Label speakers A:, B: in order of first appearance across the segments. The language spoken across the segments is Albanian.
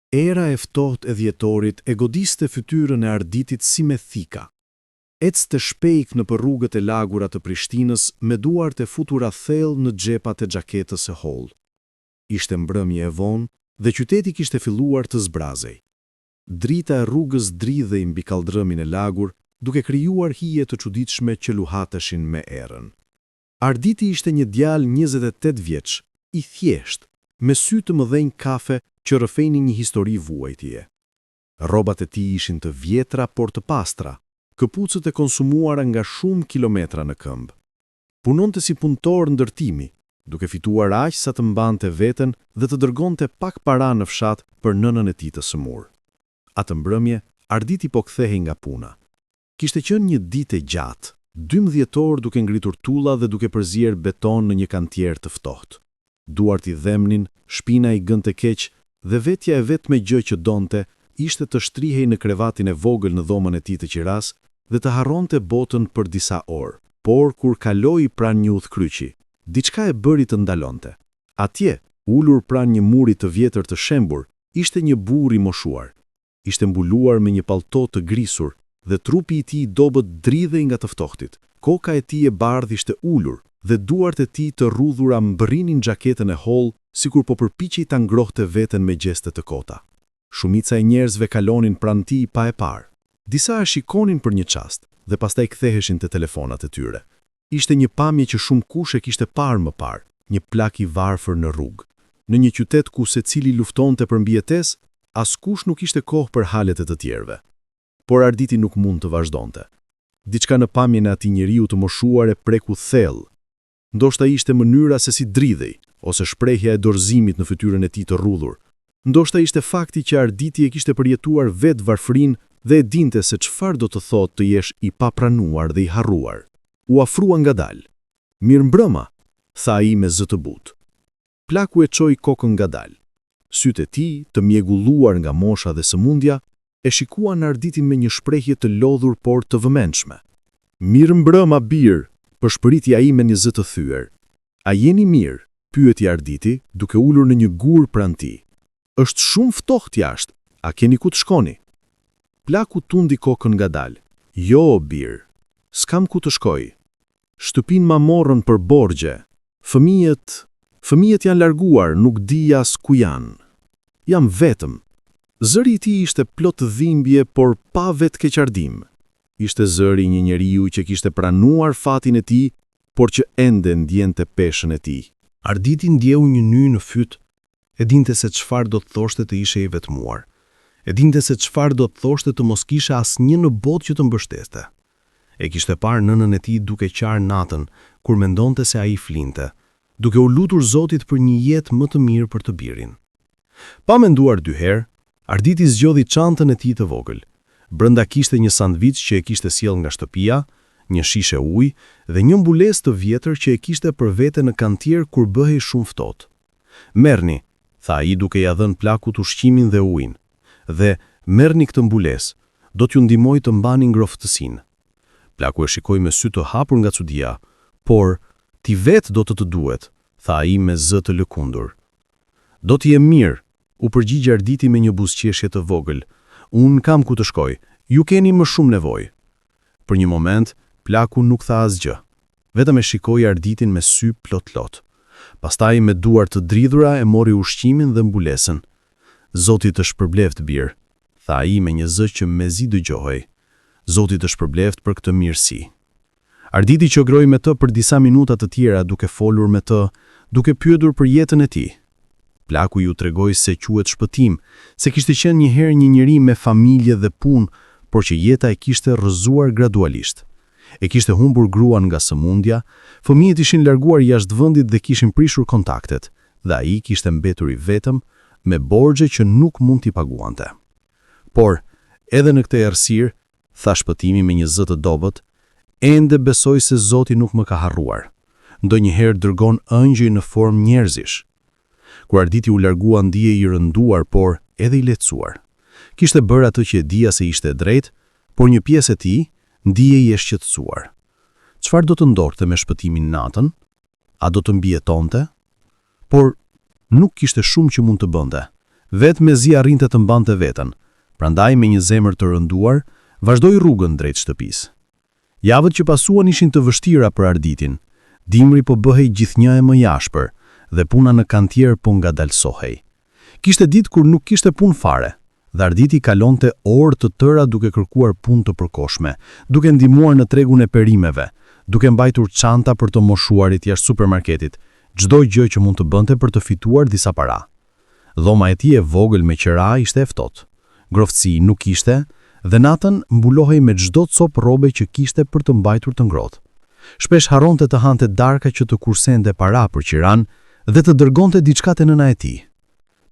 A: Era e ftohtë e dhjetorit e godiste fytyrën e Arditit si me thika. Ecte shpejt nëpër rrugët e lagura të Prishtinës me duart e futura thellë në xhepat e xhaketës së hollë. Ishte mbrëmje e vonë dhe qyteti kishte filluar të zbrazej. Drita e rrugës dridhej mbi kalldrëmin e lagur, duke krijuar hije të çuditshme që luhateshin me erën. Arditi ishte një djalë 28 vjeç, i thjeshtë, me sy të mëdhenj kafe që rrëfenin një histori vuajtjeje. Rrobat e tij ishin të vjetra por të pastra, këpucët e konsumuara nga shumë kilometra në këmbë. Punonte si punëtor ndërtimi, duke fituar aq sa të mbante veten dhe të dërgonte pak para në fshat për nënën e tij të sëmurë. Atë mbrëmje, Arditi po kthehej nga puna. Kishte qenë një ditë e gjatë, 12 orë duke ngritur tulla dhe duke përzier beton në një kantier të ftohtë. Duart i dhembnin, shpina i gënte keq dhe vetja e vetme gjë që donte ishte të shtrihej në krevatin e vogël në dhomën e tij të qirasë dhe të harronte botën për disa orë. Por kur kaloi pranë një udhëkryqi, diçka e bëri të ndalonte. Atje, ulur pranë një muri të vjetër të shembur, ishte një burrë i moshuar. Ishte mbuluar me një pallto të grisur dhe trupi i tij i dobët dridhej nga të ftohtit. Koka e tij e bardhë ishte ulur dhe duart e tij të rrudhura mbërrinin xhaketën e hollë sikur po përpiqej ta ngrohte veten me gjeste të kota. Shumica e njerëzve kalonin pranë tij pa e parë. Disa e shikonin për një çast dhe pastaj ktheheshin te telefonat e tyre. Ishte një pamje që shumëkush e kishte parë më parë, një plak i varfër në rrugë. Në një qytet ku secili luftonte për mbijetesë, askush nuk kishte kohë për hallet e të tjerëve. Por Arditi nuk mund të vazhdonte. Diçka në pamjen e atij njeriu të moshuar e preku thellë. Ndoshta ishte mënyra se si dridhej, ose shprehja e dorëzimit në fytyrën e tij të rrudhur. Ndoshta ishte fakti që Arditi e kishte përjetuar vetë varfërinë dhe e dinte se çfarë do të thotë të jesh i papranuar dhe i harruar. U afrua ngadalë. Mirëmbrëma! tha ai me zë të butë. Plaku e çoi kokën ngadalë. Sytë e tij, të mjegulluar nga mosha dhe sëmundja, e shikuan Arditin me një shprehje të lodhur por të vëmendshme. Mirëmbrëma, bir! pëshpëriti ai me një zë të thyer. A jeni mirë? pyeti Arditi, duke ulur në një gur pranë tij. Është shumë ftohtë jashtë, a keni ku të shkoni? Plaku tundi kokën ngadalë. Jo, bir. S'kam ku të shkoj. Shtëpinë ma morën për borxhe. Fëmijët, fëmijët janë larguar, nuk di as ku janë. Jam vetëm. Zëri i tij ishte plot dhimbje, por pa vetëkeqardhim. Ishte zëri i një njeriu që kishte pranuar fatin e tij, por që ende ndjente peshën e tij.
B: Arditi ndjeu një nyjë në fyt, e dinte se çfarë do të thoshte të ishe i vetmuar. E dinte se çfarë do të thoshte të mos kishe asnjë në botë që të mbështeste. E kishte parë nënën e tij duke qarë natën, kur mendonte se ai flinte, duke u lutur Zotit për një jetë më të mirë për të birin. Pa menduar dy herë, Arditi zgjodhi çantën e tij të vogël. Brenda kishte një sandviç që e kishte sjellë nga shtëpia, një shishe ujë dhe një mbulesë të vjetër që e kishte për vete në kantier kur bëhej shumë ftohtë. Merrni, tha ai duke ia dhënë plakut ushqimin dhe ujin. Dhe, merrni këtë mbulesë, do t'ju ndihmojë të mbani ngrohtësinë. Plaku e shikoi me sy të hapur nga çudia. Por, ti vetë do të të duhet, tha ai me zë të lëkundur. Do të jem mirë, u përgjigj Arditi me një buzëqeshje të vogël. Unë kam ku të shkoj, ju keni më shumë nevojë. Për një moment, plaku nuk tha asgjë. Vetëm e shikoi Arditin me sy plot lot. Pastaj me duar të dridhura e mori ushqimin dhe mbulesën. Zoti të shpërbleftë, bir, tha ai me një zë që mezi dëgjohej. Zoti të shpërbleftë për këtë mirësi. Arditi qëndroi me të për disa minuta të tjera duke folur me të, duke pyetur për jetën e tij. Plaku iu tregoi se quhet Shpëtim, se kishte qenë një herë një njeri me familje dhe punë, por që jeta e kishte rrëzuar gradualisht. E kishte humbur gruan nga sëmundja, fëmijët ishin larguar jashtë vendit dhe kishin prishur kontaktet, dhe ai kishte mbetur i vetëm, me borxhe që nuk mund t'i paguante. Por, edhe në këtë errësirë, tha Shpëtimi me një zë të dobët, ende besoj se Zoti nuk më ka harruar. Ndonjëherë dërgon ëngjëj në formë njerëzish. Kur Arditi u largua ndihej i rënduar, por edhe i lehtësuar. Kishte bërë atë që e dija se ishte e drejtë, por një pjesë e tij ndihej e shqetësuar. Çfarë do të ndodhte me Shpëtimin natën? A do të mbijetonte? Por, nuk kishte shumë që mund të bënte. Vetë mezi arrinte të mbante veten, prandaj me një zemër të rënduar, vazhdoi rrugën drejt shtëpisë. Javët që pasuan ishin të vështira për Arditin. Dimri po bëhej gjithnjë e më i ashpër dhe puna në kantier po ngadalësohej. Kishte ditë kur nuk kishte punë fare, dhe Arditi kalonte orë të tëra duke kërkuar punë të përkohshme, duke ndihmuar në tregun e perimeve, duke mbajtur çanta për të moshuarit jashtë supermarketit, çdo gjë që mund të bënte për të fituar disa para. Dhoma e tij e vogël me qera ishte e ftohtë. Ngrohtësi nuk kishte dhe natën mbulohej me çdo copë rrobe që kishte për të mbajtur të ngrohtë. Shpesh harronte të hante darka që të kursente para për qiranë dhe të dërgonte diçka te nëna e tij.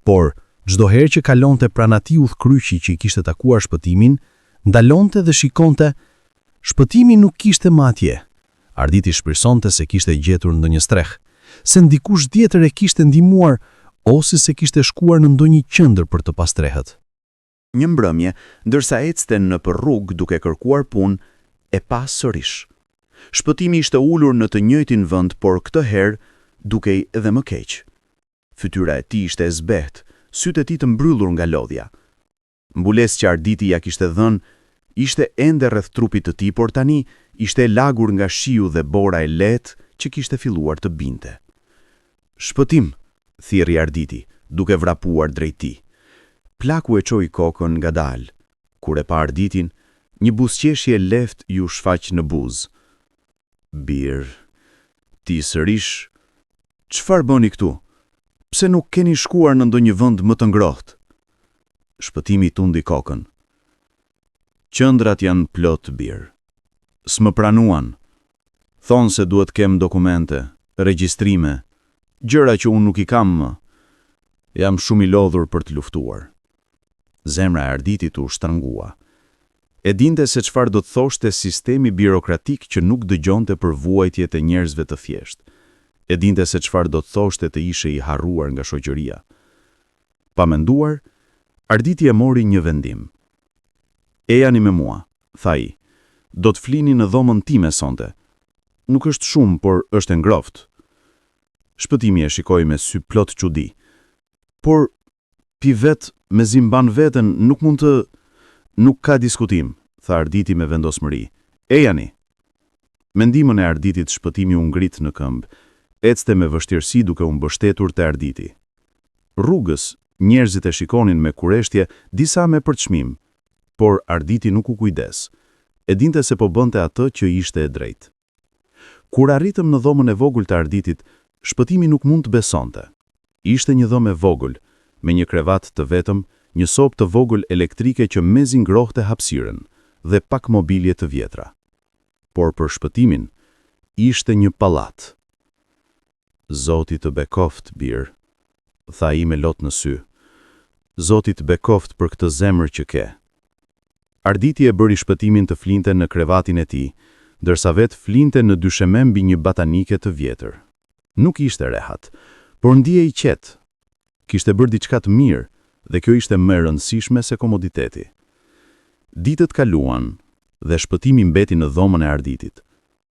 B: Por, çdo herë që kalonte pranë atij udhëkryqi që i kishte takuar Shpëtimin, ndalonte dhe shikonte, Shpëtimi nuk ishte më atje. Arditi shpresonte se kishte gjetur ndonjë strehë, se dikush tjetër e kishte ndihmuar ose se kishte shkuar në ndonjë qendër për të pastrehët.
C: Një mbrëmje, ndërsa ecte nëpër rrugë duke kërkuar punë, e pa sërish. Shpëtimi ishte ulur në të njëjtin vend, por këtë herë dukej edhe më keq. Fytyra e tij ishte e zbehtë, sytë e tij të mbyllur nga lodhja. Mbulesa që Arditi ia kishte dhënë ishte ende rreth trupit të tij, por tani ishte e lagur nga shiu dhe bora e lehtë që kishte filluar të binte. Shpëtim! thirri Arditi, duke vrapuar drejt tij. Plaku e çoi kokën ngadalë. Kur e pa Arditin, një buzëqeshje e lehtë iu shfaq në buzë. Bir, ti sërish, çfarë bëni këtu? Pse nuk keni shkuar në ndonjë vend më të ngrohtë? Shpëtimi tundi kokën. Qendrat janë plot bir. S'më pranuan. Thonë se duhet kem dokumente, regjistrime, gjëra që unë nuk i kam më. Jam shumë i lodhur për të luftuar. Zemra e Arditit u shtrëngua. E dinte se çfarë do të thoshte sistemi birokratik që nuk dëgjonte për vuajtjet e njerëzve të thjeshtë. E dinte se çfarë do të thoshte të ishe i harruar nga shoqëria. Pa menduar, Arditi e mori një vendim. Ejani me mua, tha ai. Do të flini në dhomën time sonte. Nuk është shumë, por është e ngrohtë. Shpëtimi e shikoi me sy plot çudi. Por, ti vetë mezi mban veten, nuk mund të... Nuk ka diskutim, tha Arditi me vendosmëri. Ejani! Me ndihmën e Arditit Shpëtimi u ngrit në këmbë, ecte me vështirësi duke u mbështetur te Arditi. Rrugës, njerëzit e shikonin me kureshtje, disa me përçmim. Por Arditi nuk u kujdes. E dinte se po bënte atë që ishte e drejtë. Kur arritëm në dhomën e vogël të Arditit, Shpëtimi nuk mund të besonte. Ishte një dhomë e vogël, me një krevat të vetëm, një sobë të vogël elektrike që mezi ngrohte hapësirën dhe pak mobilje të vjetra. Por për Shpëtimin, ishte një pallat. Zoti të bekoftë, bir, tha ai me lot në sy. Zoti të bekoftë për këtë zemër që ke. Arditi e bëri Shpëtimin të flinte në krevatin e tij, ndërsa vetë flinte në dysheme mbi një batanike të vjetër. Nuk ishte rehat, por ndihej i qetë. Kishte bërë diçka të mirë dhe kjo ishte më e rëndësishme se komoditeti. Ditët kaluan dhe Shpëtimi mbeti në dhomën e Arditit.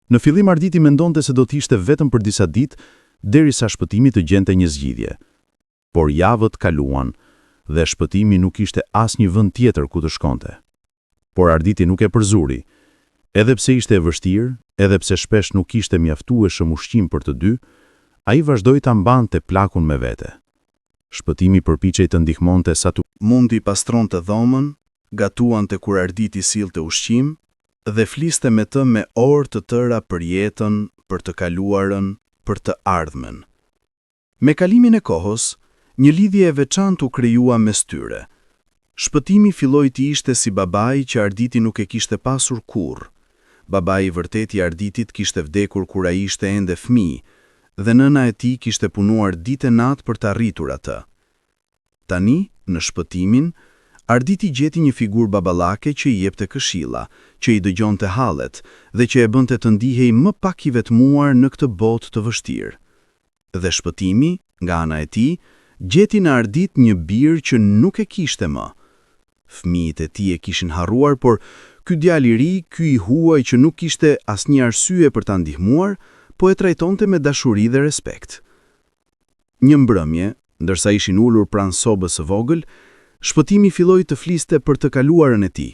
C: Në fillim Arditi mendonte se do të ishte vetëm për disa ditë derisa Shpëtimi të gjente një zgjidhje. Por javët kaluan dhe Shpëtimi nuk kishte asnjë vend tjetër ku të shkonte. Por Arditi nuk e përzuri. Edhe pse ishte e vështirë, edhe pse shpesh nuk kishte mjaftueshëm ushqim për të dy, ai vazhdoi ta mbante plakun me vete. Shpëtimi përpiqej të ndihmonte sa të
D: mundi pastronte dhomën, gatuante kur Arditi sillte ushqim dhe fliste me të me orë të tëra për jetën, për të kaluarën, për të ardhmen. Me kalimin e kohës, një lidhje e veçantë u krijua mes tyre. Shpëtimi filloi të ishte si babai që Arditi nuk e kishte pasur kurrë. Babai i vërtetë i Arditit kishte vdekur kur ai ishte ende fëmijë dhe nëna e tij kishte punuar ditë e natë për ta rritur atë. Tani, në Shpëtimin, Arditi gjeti një figurë baballake që i jepte këshilla, që i dëgjonte hallet dhe që e bënte të ndihej më pak i vetmuar në këtë botë të vështirë. Dhe Shpëtimi, nga ana e tij, gjeti në Ardit një bir që nuk e kishte më. Fëmijët e tij e kishin harruar, por ky djalë i ri, ky i huaj që nuk kishte asnjë arsye për ta ndihmuar, po e trajtonte me dashuri dhe respekt. Një mbrëmje, Ndërsa ishin ulur pranë sobës së vogël, Shpëtimi filloi të fliste për të kaluarën e tij.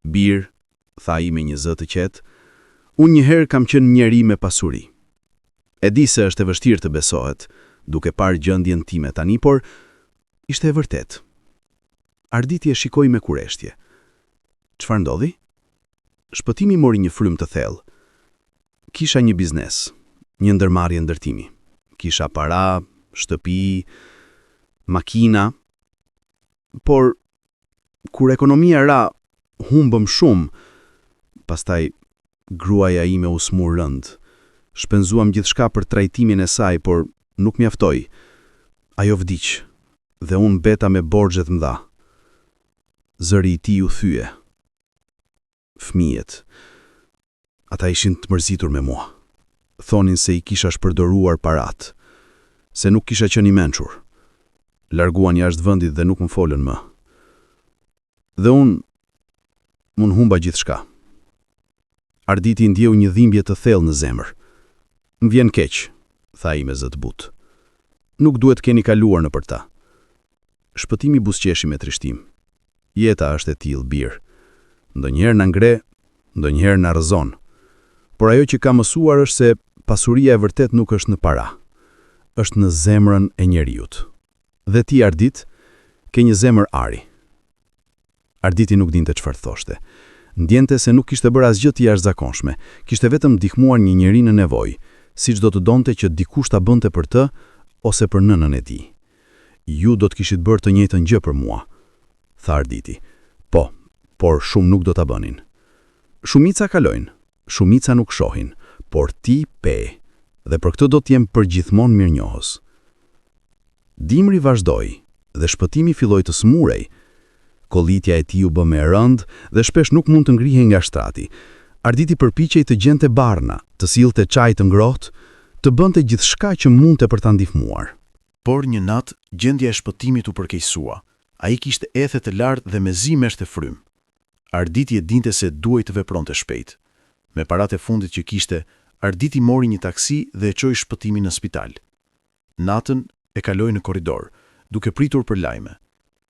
D: Bir, tha ai me një zë të qetë, unë një herë kam qenë njeri me pasuri. E di se është e vështirë të besohet, duke parë gjendjen time tani, por ishte e vërtetë. Arditi e shikoi me kureshtje. Çfarë ndodhi? Shpëtimi mori një frymë të thellë. Kisha një biznes, një ndërmarrje ndërtimi. Kisha para, shtëpi, makina, por kur ekonomia ra, humbëm shumë. Pastaj gruaja ime u sëmur rëndë. Shpenzuam gjithçka për trajtimin e saj, por nuk mjaftoi. Ajo vdiq dhe unë mbeta me borxhe të mëdha. Zëri i tij u thye. Fëmijët. Ata ishin të mërzitur me mua. Thonin se i kisha shpërdoruar paratë, se nuk kisha qenë i mençur. Larguan jashtë vendit dhe nuk më folën më. Dhe unë, unë humba gjithçka. Arditi ndjeu një dhimbje të thellë në zemër. Më vjen keq, tha ai me zë të butë. Nuk duhet të keni kaluar nëpër ta. Shpëtimi buzëqeshi me trishtim. Jeta është e tillë, bir. Ndonjëherë na ngre, ndonjëherë na rrëzon. Por ajo që kam mësuar është se pasuria e vërtetë nuk është në para. Është në zemrën e njeriut. Dhe ti, Ardit, ke një zemër ari. Arditi nuk dinte çfarë thoshte. Ndjente se nuk kishte bërë asgjë të jashtëzakonshme, kishte vetëm ndihmuar një njeri në nevojë, siç do të donte që dikush ta bënte për të ose për nënën e tij. Ju do të kishit bërë të njëjtën gjë për mua, tha Arditi. Po, por shumë nuk do ta bënin. Shumica kalojnë, shumica nuk shohin, por ti pe, dhe për këtë do të jem përgjithmonë mirënjohës. Dimri vazhdoi dhe Shpëtimi filloi të sëmurej. Kollitja e tij u bë më e rëndë dhe shpesh nuk mund të ngrihej nga shtrati. Arditi përpiqej të gjente barna, të sillte çaj të ngrohtë, të bënte gjithçka që mundte për ta ndihmuar.
E: Por një natë, gjendja e Shpëtimit u përkeqësua. Ai kishte ethe të lartë dhe mezi merrte frymë. Arditi e dinte se duhej të vepronte shpejt. Me paratë e fundit që kishte, Arditi mori një taksi dhe e çoi Shpëtimin në spital. Natën e kaloi në korridor, duke pritur për lajme.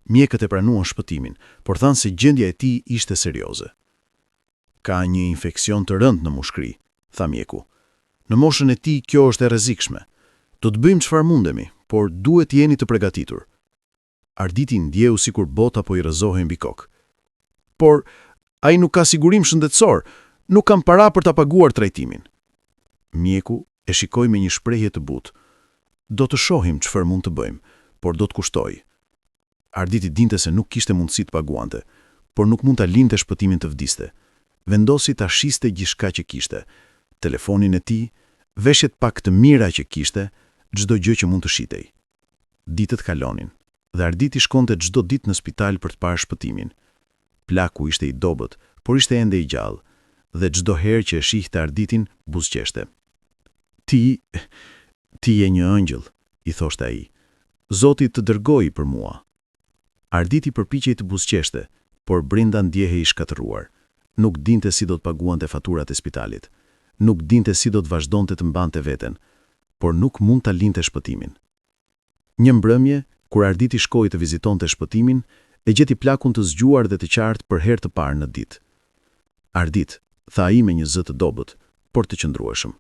E: Mjekët e pranuan Shpëtimin, por thanë se gjendja e tij ishte serioze. Ka një infeksion të rëndë në mushkëri, tha mjeku. Në moshën e tij kjo është e rrezikshme. Do të bëjmë çfarë mundemi, por duhet të jeni të pregatitur. Arditi ndjeu sikur bota po i rrëzohej mbi kokë. Por, ai nuk ka sigurim shëndetësor, nuk kam para për ta paguar trajtimin. Mjeku e shikoi me një shprehje të butë. Do të shohim çfarë mund të bëjmë, por do të kushtojë. Arditi dinte se nuk kishte mundësi të paguante, por nuk mund ta linte Shpëtimin të vdiste. Vendosi ta shiste gjithçka që kishte, telefonin e tij, veshjet pak të mira që kishte, çdo gjë që mund të shitej. Ditët kalonin, dhe Arditi shkonte çdo ditë në spital për të parë Shpëtimin. Plaku ishte i dobët, por ishte ende i gjallë, dhe çdo herë që e shihte Arditin, buzëqeshte. Ti, ti je një ëngjëll, i thoshte ai. Zoti të dërgoi për mua. Arditi përpiqej të buzëqeshte, por brenda ndjehej i shkatërruar. Nuk dinte si do të paguante faturat e spitalit. Nuk dinte si do të vazhdonte të mbante veten, por nuk mund ta linte Shpëtimin. Një mbrëmje, kur Arditi shkoi të vizitonte Shpëtimin, e gjeti plakun të zgjuar dhe të qartë për herë të parë në ditë. Ardit, tha ai me një zë të dobët, por të qëndrueshëm.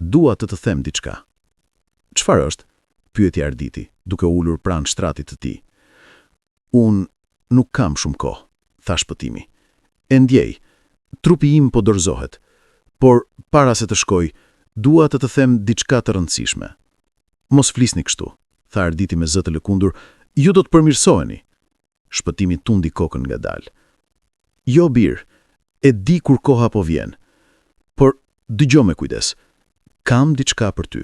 E: Dua të të them diçka. Çfarë është? pyeti Arditi, duke u ulur pranë shtratit të tij. Unë nuk kam shumë kohë, tha Shpëtimi. E ndjej, trupi im po dorëzohet. Por, para se të shkoj, dua të të them diçka të rëndësishme. Mos flisni kështu, tha Arditi me zë të lëkundur, ju do të përmirësoheni. Shpëtimi tundi kokën ngadalë. Jo, bir, e di kur koha po vjen. Por, dëgjo me kujdes. Kam diçka për ty.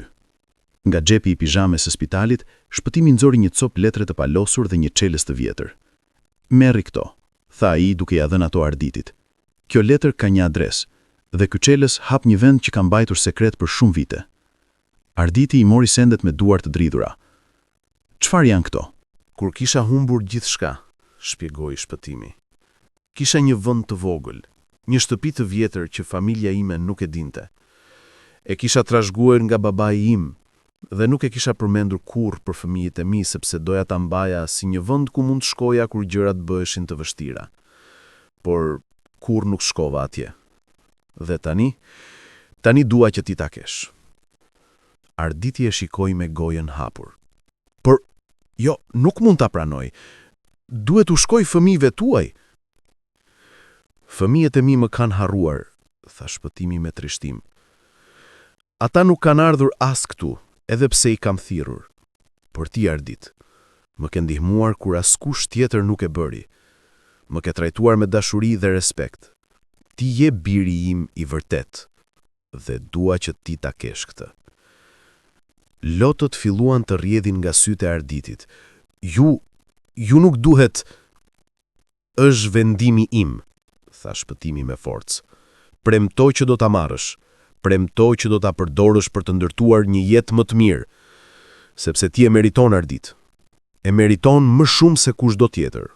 E: Nga xhepi i pizhames së spitalit, Shpëtimi nxori një copë letre të palosur dhe një çelës të vjetër. Merri këto, tha ai duke ia dhënë ato Arditit. Kjo letër ka një adresë, dhe ky çelës hap një vend që kam mbajtur sekret për shumë vite. Arditi i mori sendet me duar të dridhura. Çfarë janë këto?
F: Kur kisha humbur gjithçka, shpjegoi Shpëtimi. Kisha një vend të vogël, një shtëpi të vjetër që familja ime nuk e dinte. E kisha trashëguar nga babai im. Dhe nuk e kisha përmendur kurrë për fëmijët e mi sepse doja ta mbaja si një vend ku mund të shkoja kur gjërat bëheshin të vështira. Por kurrë nuk shkova atje. Dhe tani, tani dua që ti ta kesh. Arditi e shikoi me gojën hapur. Por, jo, nuk mund ta pranoj. Duhet t'u shkojë fëmijëve tuaj. Fëmijët e mi më kanë harruar, tha Shpëtimi me trishtim. Ata nuk kanë ardhur as këtu, edhe pse i kam thirrur. Por ti, Ardit, më ke ndihmuar kur askush tjetër nuk e bëri. Më ke trajtuar me dashuri dhe respekt. Ti je biri im i vërtetë dhe dua që ti ta kesh këtë. Lotët filluan të rrjedhin nga sytë e Arditit. Ju, ju nuk duhet... Është vendimi im, tha Shpëtimi me forcë. Premto që do ta marrësh. Premto që do ta përdorësh për të ndërtuar një jetë më të mirë. Sepse ti e meriton, Ardit. E meriton më shumë se kushdo tjetër.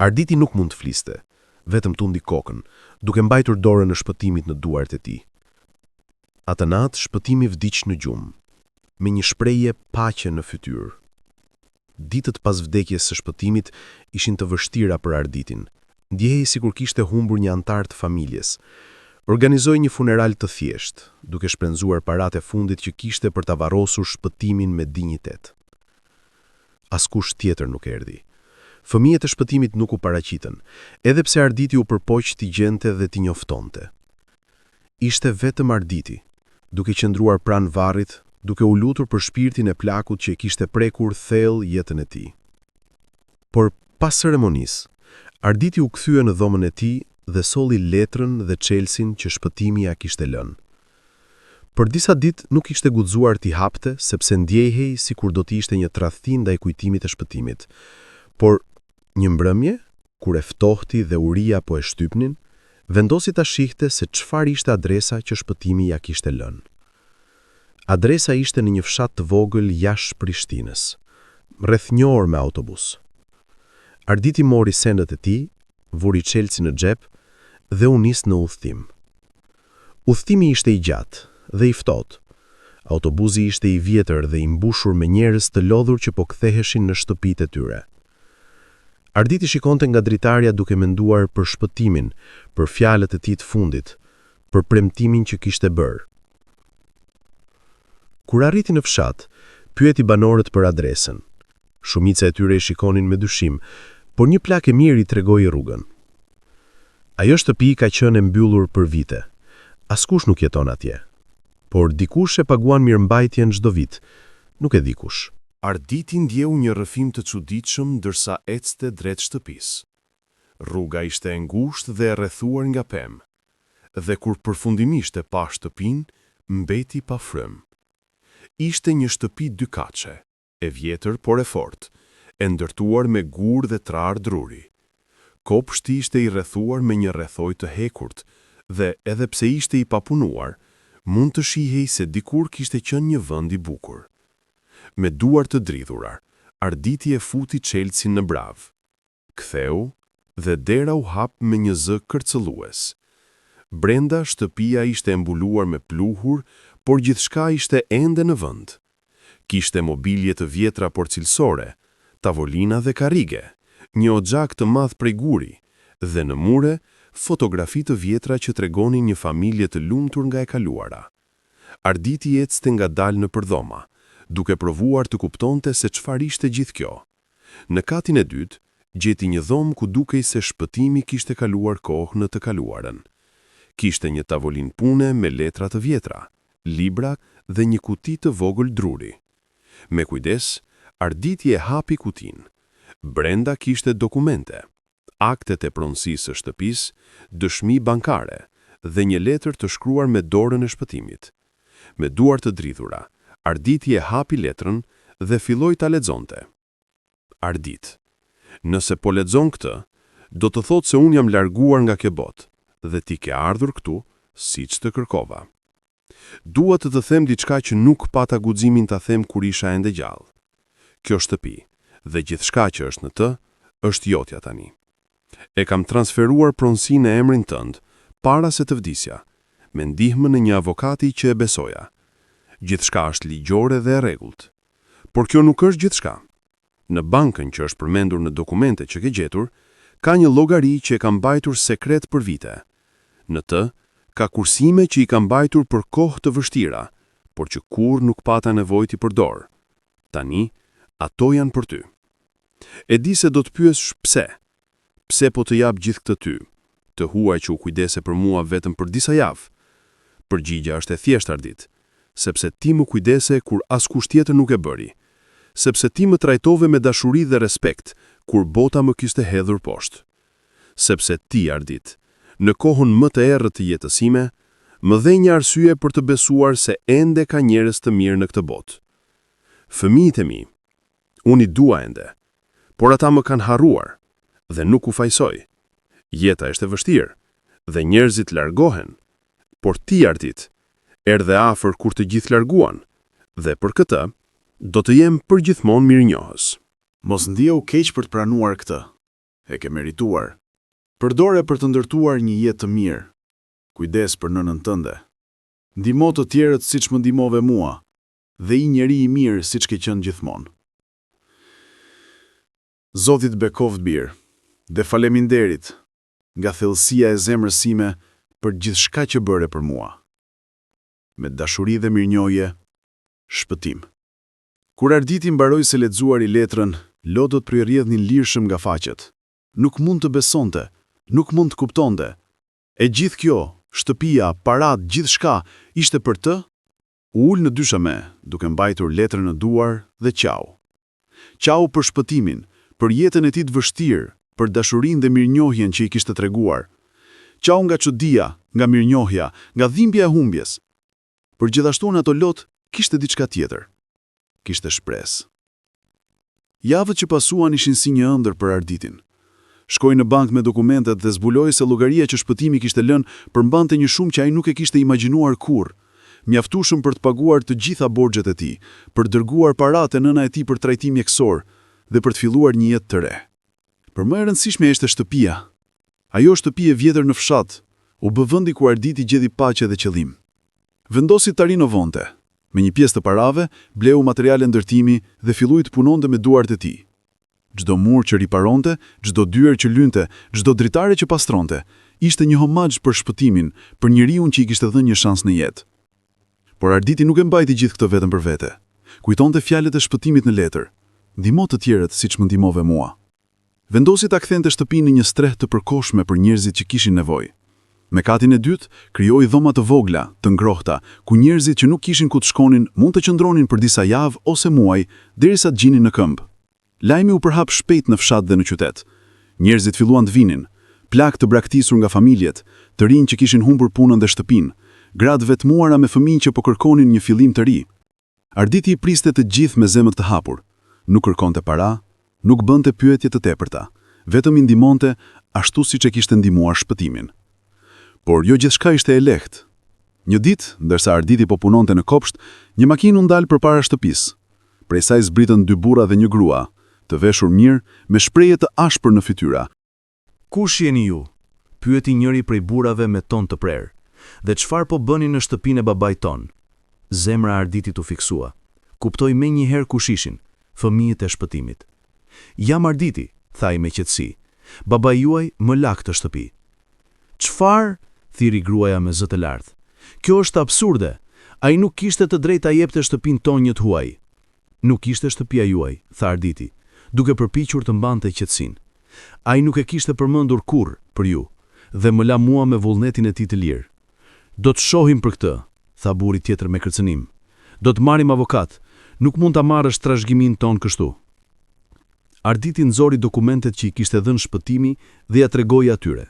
F: Arditi nuk mund të fliste, vetëm tundi kokën, duke mbajtur dorën e Shpëtimit në duart e tij. Atë natë Shpëtimi vdiq në gjumë, me një shprehje paqe në fytyrë. Ditët pas vdekjes së Shpëtimit ishin të vështira për Arditin. Ndjehej sikur kishte humbur një anëtar të familjes. Organizoi një funeral të thjeshtë, duke shpenzuar paratë e fundit që kishte për ta varrosur Shpëtimin me dinjitet. Askush tjetër nuk erdhi. Fëmijët e Shpëtimit nuk u paraqitën, edhe pse Arditi u përpoq t'i gjente dhe t'i njoftonte. Ishte vetëm Arditi, duke qëndruar pranë varrit, duke u lutur për shpirtin e plakut që e kishte prekur thellë jetën e tij. Por, pas ceremonisë, Arditi u kthye në dhomën e tij dhe solli letrën dhe çelësin që Shpëtimi ia kishte lënë. Për disa ditë nuk kishte guxuar t'i hapte sepse ndjehej sikur do të ishte një tradhti ndaj kujtimit të Shpëtimit. Por, një mbrëmje, kur e ftohti dhe uria po e shtypnin, vendosi ta shihte se çfarë ishte adresa që Shpëtimi ia kishte lënë. Adresa ishte në një fshat të vogël jashtë Prishtinës, rreth një orë me autobus. Arditi mori sendet e tij, vuri çelësin në xhep dhe u nis në udhëtim. Udhëtimi ishte i gjatë dhe i ftohtë. Autobusi ishte i vjetër dhe i mbushur me njerëz të lodhur që po ktheheshin në shtëpitë e tyre. Arditi shikonte nga dritarja duke menduar për Shpëtimin, për fjalët e tij të fundit, për premtimin që kishte bërë. Kur arriti në fshat, pyeti banorët për adresën. Shumica e tyre e shikonin me dyshim, por një plak e mirë i tregoi rrugën. Ajo shtëpi ka qenë e mbyllur për vite. Askush nuk jeton atje. Por dikush e paguan mirëmbajtjen çdo vit. Nuk e di kush.
A: Arditi ndjeu një rrëfim të çuditshëm ndërsa ecte drejt shtëpisë. Rruga ishte e ngushtë dhe e rrethuar nga pemë. Dhe kur përfundimisht e pa shtëpinë, mbeti pa frymë. Ishte një shtëpi dykatëshe, e vjetër por e fortë, e ndërtuar me gurë dhe trarë druri. Kopshti ishte i rrethuar me një rrethojë të hekurt dhe, edhe pse ishte i papunuar, mund të shihej se dikur kishte qenë një vend i bukur. Me duar të dridhura, Arditi e futi çelësin në bravë. Ktheu dhe dera u hap me një zë kërcëllues. Brenda, shtëpia ishte e mbuluar me pluhur, por gjithçka ishte ende në vend. Kishte mobilje të vjetra por cilësore, tavolina dhe karrige, një oxhak të madh prej guri dhe në mure, fotografi të vjetra që tregonin një familje të lumtur nga e kaluara. Arditi ecte ngadalë nëpër dhoma, duke provuar të kuptonte se çfarë ishte gjithë kjo. Në katin e dytë, gjeti një dhomë ku dukej se Shpëtimi kishte kaluar kohë në të kaluarën. Kishte një tavolinë pune me letra të vjetra, libra dhe një kuti të vogël druri. Me kujdes, Arditi e hapi kutinë. Brenda kishte dokumente, aktet e pronësisë së shtëpisë, dëshmi bankare dhe një letër të shkruar me dorën e Shpëtimit. Me duar të dridhura, Arditi e hapi letrën dhe filloi ta lexonte. Ardit, nëse po lexon këtë, do të thotë se unë jam larguar nga kjo botë dhe ti ke ardhur këtu siç të kërkova. Dua të të them diçka që nuk pata guximin ta them kur isha ende gjallë. Kjo shtëpi dhe gjithçka që është në të, është jotja tani. E kam transferuar pronësinë në emrin tënd, para se të vdisja, me ndihmën e një avokati që e besoja.
G: Gjithçka është ligjore dhe e rregullt. Por kjo nuk është gjithçka. Në bankën që është përmendur në dokumente që ke gjetur, ka një llogari që e kam mbajtur sekret për vite. Në të, ka kursime që i kam mbajtur për kohë të vështira, por që kurrë nuk pata nevojë t'i përdor. Tani, ato janë për ty. E di se do të pyesësh pse. Pse po të jap gjithë këtë ty, të huaj që u kujdese për mua vetëm për disa javë? Përgjigja është e thjeshtë, Ardit. Sepse ti m'u kujdese kur askush tjetër nuk e bëri. Sepse ti më trajtove me dashuri dhe respekt, kur bota më kishte hedhur poshtë. Sepse ti, Ardit, në kohën më të errët të jetës sime, më dhe një arsye për të besuar se ende ka njerëz të mirë në këtë botë. Fëmijët e mi, unë i dua ende, por ata më kanë harruar dhe nuk u fajësoj. Jeta është e vështirë dhe njerëzit largohen, por ti, Ardit, erdhe afër kur të gjithë larguan dhe për këtë do të jem përgjithmonë mirënjohës.
D: Mos ndjehu keq për të pranuar këtë. E ke merituar. Përdore për të ndërtuar një jetë të mirë. Kujdes për nënën tënde. Ndihmo të tjerët siç më ndihmove mua dhe ji njeri i mirë siç ke qenë gjithmonë. Zoti të bekoftë bir, dhe faleminderit nga thellësia e zemrës sime për gjithçka që bëre për mua. Me dashuri dhe mirënjohje, Shpëtim. Kur Arditi mbaroi së lexuari letrën, lotët po i rridhnin lirshëm nga faqet. Nuk mund të besonte, nuk mund të kuptonte. E gjithë kjo, shtëpia, paratë, gjithçka, ishte për të? U ul në dysheme, duke mbajtur letrën në duar dhe qau. Qau për Shpëtimin, për jetën e tij të vështirë, për dashurinë dhe mirënjohjen që i kishte treguar. Qau nga çudia, nga mirënjohja, nga dhimbja e humbjes. Por gjithashtu në ato lot kishte diçka tjetër. Kishte shpresë. Javët që pasuan ishin si një ëndërr për Arditin. Shkoi në bankë me dokumentet dhe zbuloi se llogaria që Shpëtimi kishte lënë përmbante një shumë që ai nuk e kishte imagjinuar kurrë. Mjaftueshëm për të paguar të gjitha borxhet e tij, për të dërguar para te nëna e tij për trajtim mjekësor dhe për të filluar një jetë të re. Por më e rëndësishmja ishte shtëpia. Ajo shtëpi e vjetër në fshat, u bë vendi ku Arditi gjeti paqe dhe qëllim. Vendosi ta rinovonte. Me një pjesë të parave, bleu materiale ndërtimi dhe filloi të punonte me duart e tij. Çdo mur që riparonte, çdo dyer që lynte, çdo dritare që pastronte, ishte një homazh për Shpëtimin, për njeriun që i kishte dhënë një shans në jetë. Por Arditi nuk e mbajti gjithë këtë vetëm për vete. Kujtonte fjalët e Shpëtimit në letër, Ndihmo të tjerët siç më ndihmove mua. Vendosi ta kthente shtëpinë në një strehë të përkohshme për njerëzit që kishin nevojë. Me katin e dytë, krijoi dhoma të vogla, të ngrohta, ku njerëzit që nuk kishin ku të shkonin mund të qëndronin për disa javë ose muaj derisa të gjinin në këmbë. Lajmi u përhap shpejt në fshat dhe në qytet. Njerëzit filluan të vinin. Plak të braktisur nga familjet, të rinj që kishin humbur punën dhe shtëpinë, gra të vetmuara me fëmijë që po kërkonin një fillim të ri. Arditi i priste të gjithë me zemër të hapur. Nuk kërkonte para, nuk bënte pyetje të tepërta, vetëm i ndihmonte ashtu siç e kishte ndihmuar Shpëtimin. Por jo gjithçka ishte e lehtë. Një ditë, ndërsa Arditi po punonte në kopsht, një makinë u ndal përpara shtëpisë. Prej saj zbritën dy burra dhe një grua, të veshur mirë, me shprehje të ashpër në fytyra.
H: Kush jeni ju? pyeti njëri prej burrave me ton të prerë. Dhe çfarë po bëni në shtëpinë e babait tonë? Zemra e Arditit u fiksua. Kuptoi menjëherë kush ishin, fëmijët e Shpëtimit. Jam Arditi, tha ai me qetësi. Babai juaj më la këtë shtëpi. Çfarë? thirri gruaja me zë të lartë. Kjo është absurde! Ai nuk kishte të drejtë ta jepte shtëpinë tonë një të huaji. Nuk ishte shtëpia juaj, tha Arditi, duke përpiqur të mbante qetësinë. Ai nuk e kishte përmendur kurrë për ju dhe më la mua me vullnetin e tij të lirë. Do të shohim për këtë, tha burri tjetër me kërcënim. Do të marrim avokat, nuk mund ta marrësh trashëgiminë tonë kështu. Arditi nxori dokumentet që i kishte dhënë Shpëtimi dhe ia tregoi atyre.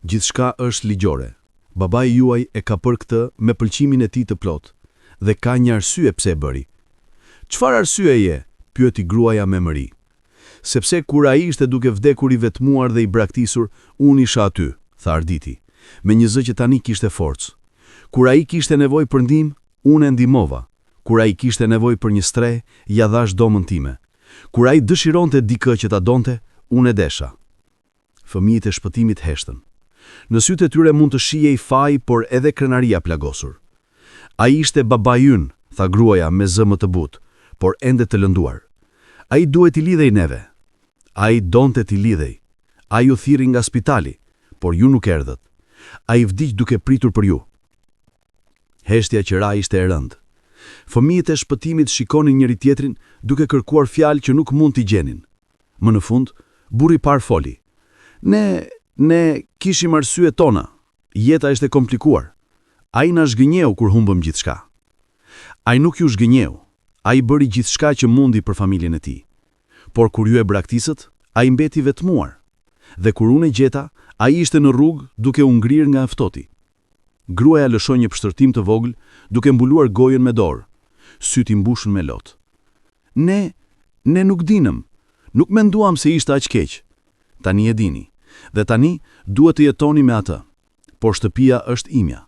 H: Gjithçka është ligjore. Babai juaj e ka bërë këtë me pëlqimin e tij të plotë dhe ka një arsye pse e bëri. Çfarë arsyeje? pyeti gruaja me mëri. Sepse kur ai ishte duke vdekur i vetmuar dhe i braktisur, unë isha aty, tha Arditi, me një zë që tani kishte forcë. Kur ai kishte nevojë për ndihmë, unë e ndihmova. Kur ai kishte nevojë për një strehë, ia dhashë dhomën time. Kur ai dëshironte dikë që ta donte, unë e desha. Fëmijët e Shpëtimit heshtën. Në sytë e tyre mund të shihej faji por edhe krenaria e plagosur. Ai ishte babai ynë, tha gruaja me zë më të butë, por ende të lënduar. Ai duhet t'i lidhej neve. Ai donte t'i lidhej. Ai ju thirri nga spitali, por ju nuk erdhët. Ai vdiq duke pritur për ju. Heshtja që ra ishte e rëndë. Fëmijët e Shpëtimit shikonin njëri-tjetrin duke kërkuar fjalë që nuk mund t'i gjenin. Më në fund, burri i parë foli. Ne, ne kishim arsyet tona. Jeta ishte komplikuar. Ai na zhgënjeu kur humbëm gjithçka. Ai nuk ju zhgënjeu. Ai bëri gjithçka që mundi për familjen e tij. Por kur ju e braktisët, ai mbeti i vetmuar. Dhe kur unë e gjeta, ai ishte në rrugë duke u ngrirë nga e ftohti. Gruaja lëshoi një pshtërtim të vogël, duke mbuluar gojën me dorë. Sytë i mbushën me lot. Ne, ne nuk dinëm. Nuk menduam se ishte aq keq. Tani e dini. Dhe tani duhet të jetoni me atë. Por shtëpia është imja.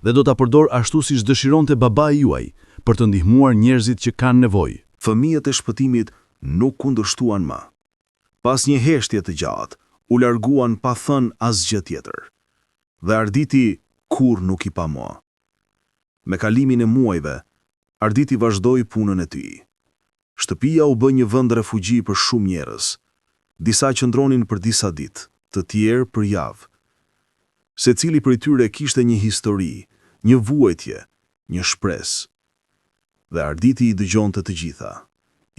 H: Dhe do ta përdor ashtu siç dëshironte babai juaj, për të ndihmuar njerëzit që kanë nevojë.
I: Fëmijët e Shpëtimit nuk kundërshtuan më. Pas një heshtje të gjatë, u larguan pa thënë asgjë tjetër. Dhe Arditi kurrë nuk i pa më. Me kalimin e muajve, Arditi vazhdoi punën e tij. Shtëpia u bë një vend refugji për shumë njerëz. Disa qëndronin për disa ditë, të tjerë për javë. Secili prej tyre kishte një histori, një vuajtje, një shpresë. Dhe Arditi i dëgjonte të gjitha,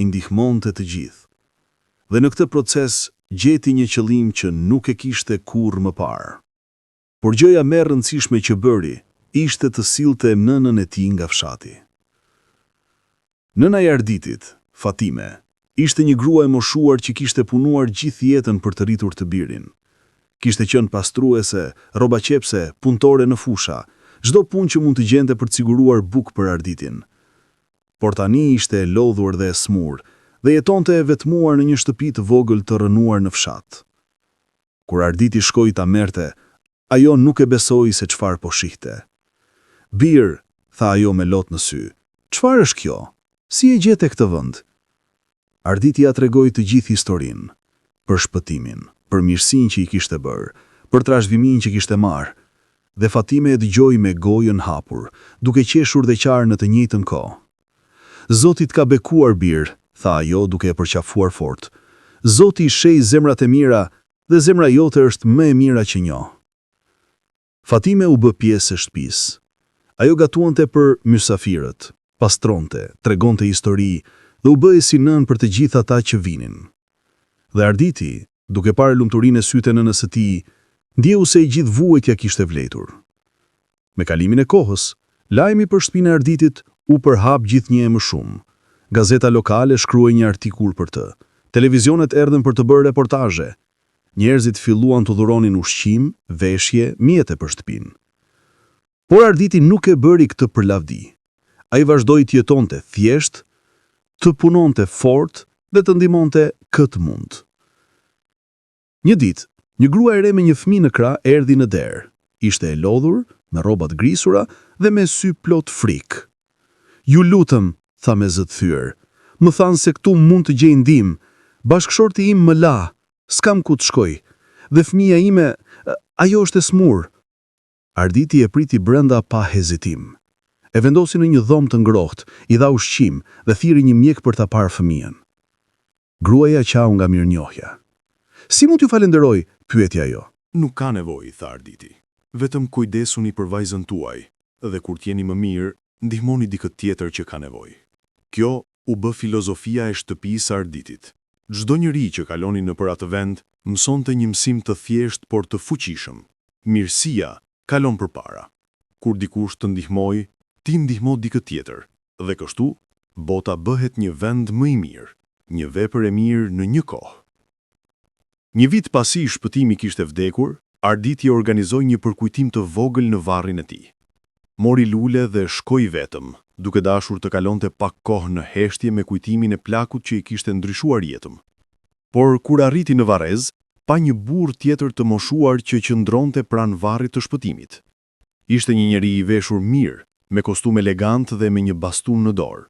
I: i ndihmonte të gjithë. Dhe në këtë proces gjeti një qëllim që nuk e kishte kurrë më parë. Por gjëja më e rëndësishme që bëri ishte të sillte nënën e tij nga fshati. Nëna e Arditit, Fatime, ishte një grua e moshuar që kishte punuar gjithë jetën për të rritur të birin. Kishte qenë pastruese, rrobaqepëse, punëtore në fusha, çdo punë që mund të gjente për të siguruar bukë për Arditin. Por tani ishte e lodhur dhe e sëmurë, dhe jetonte e vetmuar në një shtëpi të vogël të rrënuar në fshat. Kur Arditi shkoi ta merrte, ajo nuk e besoi se çfarë po shihte. Bir, tha ajo me lot në sy, çfarë është kjo? Si e gjete këtë vend? Arditi ia tregoi të gjithë historinë, për Shpëtimin, për mirësinë që i kishte bërë, për trashëgiminë që kishte marrë, dhe Fatime e dëgjoi me gojën hapur, duke qeshur dhe qarë në të njëjtën kohë. Zoti të ka bekuar, bir, tha ajo duke e përqafuar fort. Zoti i sheh zemrat e mira dhe zemra jote është më e mira që njoh. Fatime u bë pjesë e shtëpisë. Ajo gatuante për mysafirët, pastronte, tregonte histori dhe u bëhej si nënë për të gjithë ata që vinin. Dhe Arditi, duke parë lumturinë e sytë e nënës së tij, ndjeu se e gjithë vuajtja kishte vlejtur. Me kalimin e kohës, lajmi për shtëpinë e Arditit u përhap gjithnjë e më shumë. Gazeta lokale shkruoi një artikull për të. Televizionet erdhën për të bërë reportazhe. Njerëzit filluan të dhuronin ushqim, veshje, mjete për shtëpinë. Por Arditi nuk e bëri këtë për lavdi. Ai vazhdoi të jetonte thjesht, të punonte fort dhe të ndihmonte kë të mund. Një ditë, një grua e re me një fëmijë në krah erdhi në derë. Ishte e lodhur, me rroba të grisura dhe me sy plot frikë. Ju lutem, tha me zë të thyer, më thanë se këtu mund të gjej ndihmë. Bashkëshorti im më la, s'kam ku të shkoj. Dhe fëmija ime, ajo është e sëmurë. Arditi e priti brenda pa hezitim. E vendosi në një dhomë të ngrohtë, i dha ushqim dhe thirri një mjek për ta parë fëmijën. Gruaja qau nga mirënjohja. Si mund t'ju falënderoj? pyeti ajo.
E: Nuk ka nevojë, tha Arditi. Vetëm kujdesuni për vajzën tuaj dhe kur të jeni më mirë, ndihmoni dikë tjetër që ka nevojë. Kjo u bë filozofia e shtëpisë së Arditit. Çdo njeri që kalonin nëpër atë vend mësonte një mësim të thjeshtë por të fuqishëm. Mirësia kalon përpara. Kur dikush të ndihmojë, ti ndihmo dikë tjetër. Dhe kështu, bota bëhet një vend më i mirë, një vepër e mirë në një kohë. Një vit pasi Shpëtimi kishte vdekur, Arditi organizoi një përkujtim të vogël në varrin e tij. Mori lule dhe shkoi vetëm, duke dashur të kalonte pak kohë në heshtje me kujtimin e plakut që i kishte ndryshuar jetën. Por kur arriti në varrezë, pa një burrë tjetër të moshuar që qëndronte pranë varrit të Shpëtimit. Ishte një njeri i veshur mirë, me kostum elegant dhe me një bastun në dorë.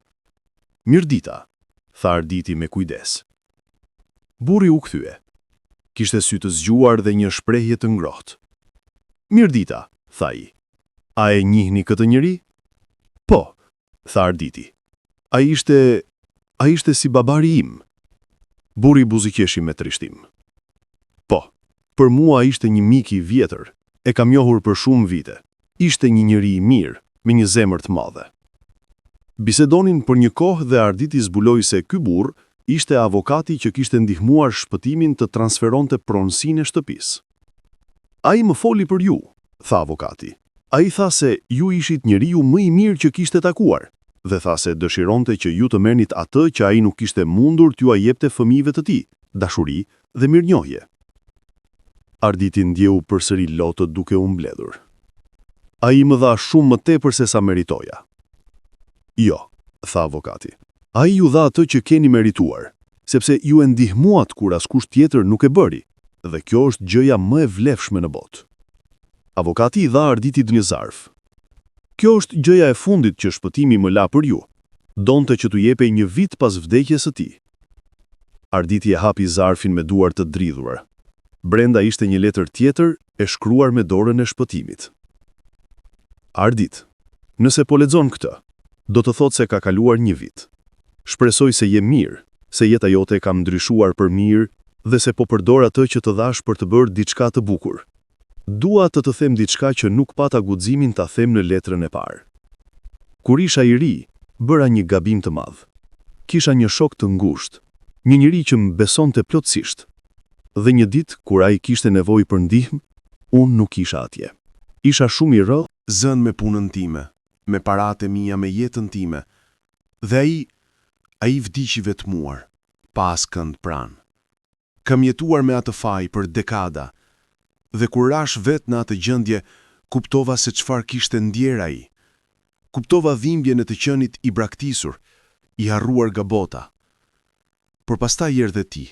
E: Mirëdita, tha Arditi me kujdes. Burri u kthye. Kishte sy të zgjuar dhe një shprehje të ngrohtë. Mirëdita, tha ai. A e njihni këtë njeri? Po.
G: tha Arditi. Ai ishte, ai ishte si babai im. Burri buzëqeshi me trishtim. Po, për mua ishte një mik i vjetër, e kam njohur për shumë vite. Ishte një njeri i mirë, me një zemër të madhe. Bisedonin për një kohë dhe Arditi zbuloi se ky burrë ishte avokati që kishte ndihmuar Shpëtimin të transferonte pronësinë e shtëpisë. Ai më foli për ju, tha avokati. Ai tha se ju ishit njeriu më i mirë që kishte takuar dhe tha se dëshironte që ju të merrnit atë që ai nuk kishte mundur t'jua jepte fëmijëve të tij, dashuri dhe mirënjohje. Arditi ndjeu përsëri lotët duke u mbledhur. Ai më dha shumë më tepër se sa meritoja. Jo, tha avokati. Ai ju dha atë që keni merituar, sepse ju e ndihmuat kur askush tjetër nuk e bëri, dhe kjo është gjëja më e vlefshme në botë. Avokati i dha Arditit një zarf. Kjo është gjëja e fundit që Shpëtimi më la për ju. Donte që t'u jepej një vit pas vdekjes së tij. Arditi e hapi zarfin me duar të dridhura. Brenda ishte një letër tjetër e shkruar me dorën e Shpëtimit. Ardit, nëse po lexon këtë, do të thotë se ka kaluar një vit. Shpresoj se je mirë, se jeta jote ka ndryshuar për mirë dhe se po përdor atë që të dhashë për të bërë diçka të bukur. Dua të të them diçka që nuk pata guximin ta them në letrën e parë. Kur isha i ri, bëra një gabim të madh. Kisha një shok të ngushtë, një njeri që më besonte plotësisht. Dhe një ditë, kur ai kishte nevojë për ndihmë, unë nuk isha atje. Isha shumë i rë,
I: Zënë me punën time, me paratë e mia, me jetën time. Dhe ai, ai vdiq i vetmuar, pa askënd pranë. Kam jetuar me atë faj për dekada, dhe kur rashë vetë në atë gjendje, kuptova se çfarë kishte ndjerë ai. Kuptova dhimbjen e të qenit i braktisur, i harruar nga bota. Por pastaj erdhe ti.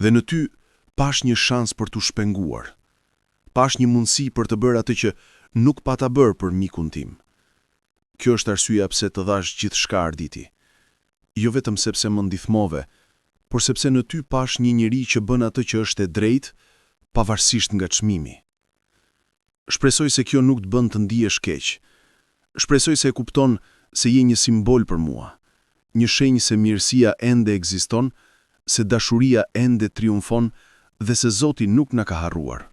I: Dhe në ty pashë një shans për t'u shpenguar. Pashë një mundësi për të bërë atë që nuk pata bërë për mikun tim. Kjo është arsyeja pse të dhashë gjithçka Arditi. Jo vetëm sepse më ndihmove, por sepse në ty pashë një njeri që bën atë që është e drejtë, pavarësisht nga çmimi. Shpresoj se kjo nuk të bën të ndihesh keq. Shpresoj se e kupton se je një simbol për mua, një shenjë se mirësia ende ekziston, se dashuria ende triumfon dhe se Zoti nuk na ka harruar.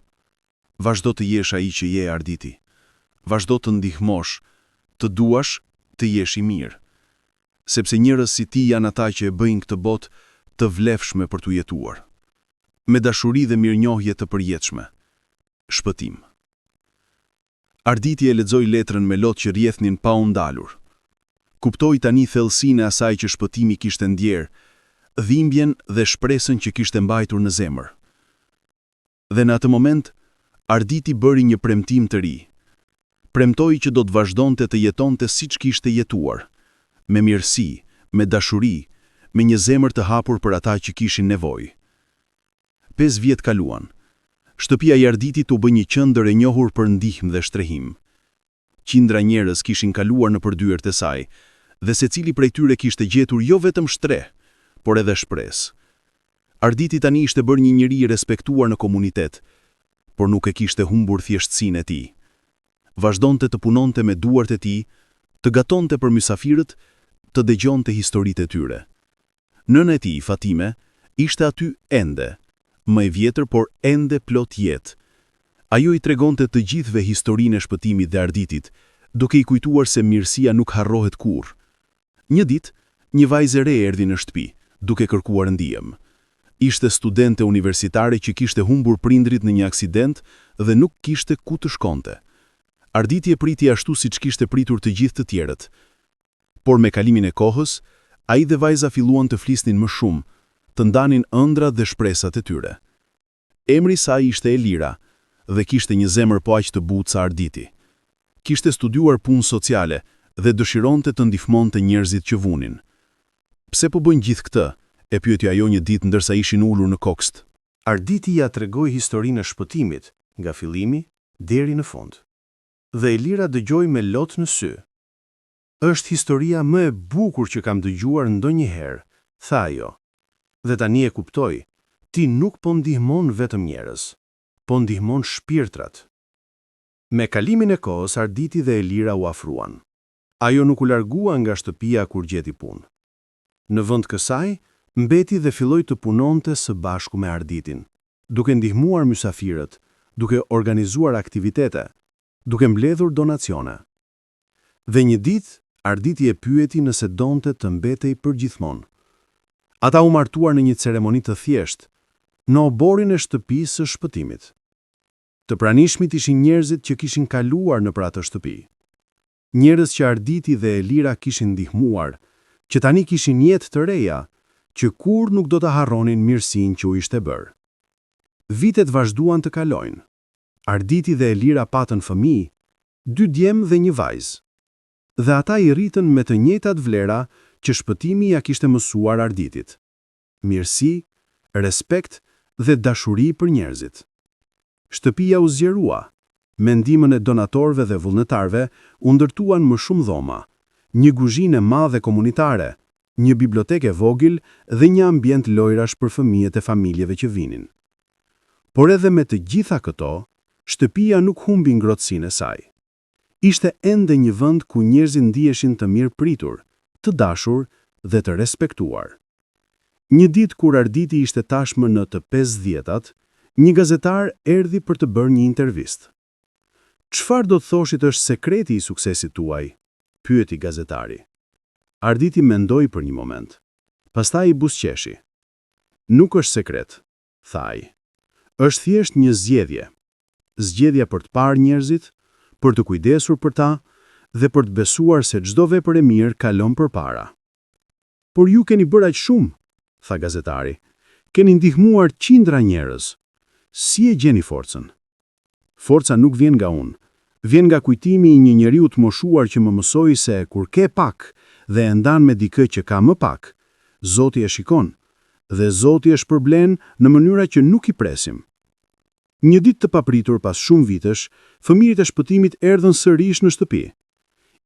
I: Vazhdo të jesh ai që je, Arditi. Vazhdo të ndihmosh, të duash, të jesh i mirë. Sepse njerëz si ti janë ata që e bëjnë këtë botë të vlefshme për t'u jetuar. Me dashuri dhe mirënjohje të përjetshme. Shpëtim. Arditi e lexoi letrën me lot që rrjedhnin pa u ndalur. Kuptoi tani thellësinë e asaj që Shpëtimi kishte ndjerë, dhimbjen dhe shpresën që kishte mbajtur në zemër. Dhe në atë moment, Arditi bëri një premtim të ri. Premtoi që do të vazhdonte të jetonte siç kishte jetuar, me mirësi, me dashuri, me një zemër të hapur për ata që kishin nevojë. Pesë vjet kaluan. Shtëpia e Arditit u bë një qendër e njohur për ndihmë dhe strehim. Qindra njerëz kishin kaluar nëpër dyert e saj, dhe secili prej tyre kishte gjetur jo vetëm strehë, por edhe shpresë. Arditi tani ishte bërë një njeri i respektuar në komunitet, por nuk e kishte humbur thjeshtësinë e tij. Vazhdonte të punonte me duart e tij, të gatonte për mysafirët, të dëgjonte historitë e tyre. Nëna e tij, Fatime, ishte aty ende, më e vjetër por ende plot jetë. Ajo i tregonte të gjithëve historinë e Shpëtimit dhe Arditit, duke i kujtuar se mirësia nuk harrohet kurrë. Një ditë, një vajzë e re erdhi në shtëpi, duke kërkuar ndihmë. Ishte studente universitare që kishte humbur prindërit në një aksident dhe nuk kishte ku të shkonte. Arditi e priti ashtu siç kishte pritur të gjithë të tjerët. Por me kalimin e kohës, ai dhe vajza filluan të flisnin më shumë, të ndanin ëndrrat dhe shpresat e tyre. Emri i saj ishte Elira dhe kishte një zemër po aq të butë sa Arditi. Kishte studiuar punë sociale dhe dëshironte të ndihmonte njerëzit që vuanin. Pse po bën gjithë këtë? e pyeti ajo një ditë ndërsa ishin ulur në kopsht.
D: Arditi ia tregoi historinë e Shpëtimit, nga fillimi deri në fund. Dhe Elira dëgjoi me lot në sy. Është historia më e bukur që kam dëgjuar ndonjëherë, tha ajo. Dhe tani e kuptoj, ti nuk po ndihmon vetëm njerëz, po ndihmon shpirtrat. Me kalimin e kohës Arditi dhe Elira u afruan.
G: Ajo nuk u largua nga shtëpia kur gjeti punë. Në vend kësaj, mbeti dhe filloi të punonte së bashku me Arditin, duke ndihmuar mysafirët, duke organizuar aktivitete, duke mbledhur donacione. Dhe një ditë, Arditi e pyeti nëse donte të mbetej përgjithmonë. Ata u martuar në një ceremoni të thjeshtë, në oborrin e shtëpisë së Shpëtimit. Të pranishmit ishin njerëzit që kishin kaluar nëpër atë shtëpi. Njerëz që Arditi dhe Elira kishin ndihmuar, që tani kishin jetë të reja, që kurrë nuk do ta harronin mirësinë që u ishte bërë. Vitet vazhduan të kalojnë. Arditi dhe Elira patën fëmijë, dy djem dhe një vajzë. Dhe ata i rritën me të njëjtat vlera që Shpëtimi ia kishte mësuar Arditit. Mirësi, respekt dhe dashuri për njerëzit. Shtëpia u zgjerua. Me ndihmën e donatorëve dhe vullnetarëve u ndërtuan më shumë dhoma, një guzhinë e madhe komunitare, një bibliotekë e vogël dhe një ambient lojrash për fëmijët e familjeve që vinin. Por edhe me të gjitha këto, shtëpia nuk humbi ngrohtësinë e saj. Ishte ende një vend ku njerëzit ndiheshin të mirëpritur, të dashur dhe të respektuar. Një ditë kur Arditi ishte tashmë në të pesëdhjetat, një gazetar erdhi për të bërë një intervistë. Çfarë do të thoshit është sekreti i suksesit tuaj? pyeti gazetari. Arditi mendoi për një moment. Pastaj i buzëqeshi. Nuk është sekret, tha ai. Është thjesht një zgjedhje. Zgjedhja për të parë njerëzit, për t'u kujdesur për ta dhe për të besuar se çdo vepër e mirë kalon përpara. Por ju keni bërë aq shumë, tha gazetari. Keni ndihmuar qindra njerëz. Si e gjeni forcën? Forca nuk vjen nga unë. Vjen nga kujtimi i një njeriu të moshuar që më mësoi se kur ke pak dhe e ndan me dikë që ka më pak, Zoti e shikon dhe Zoti e shpërblen në mënyra që nuk i presim. Një ditë të papritur pas shumë vitesh, fëmijët e Shpëtimit erdhën sërish në shtëpi.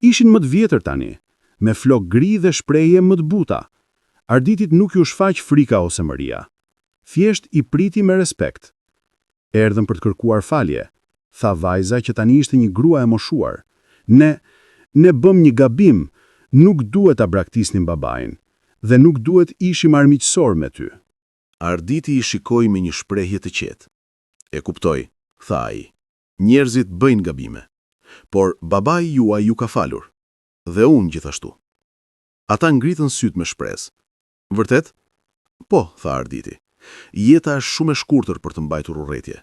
G: Ishin më të vjetër tani, me flokë gri dhe shprehje më të buta. Arditit nuk iu shfaq frika ose mëria. Thjesht i priti me respekt. Erdhëm për të kërkuar falje, tha vajza që tani ishte një grua e moshuar. Ne, ne bëmë një gabim, nuk duhet ta braktisnim babain dhe nuk duhet ishim armiqësorë me ty.
I: Arditi i shikoi me një shprehje të qetë. E kuptoj, tha ai. Njerëzit bëjnë gabime. Por babai juaj ju ka falur. Dhe unë gjithashtu. Ata ngritën sytë me shpresë. Vërtet? Po, tha Arditi. Jeta është shumë e shkurtër për të mbajtur urrejtje.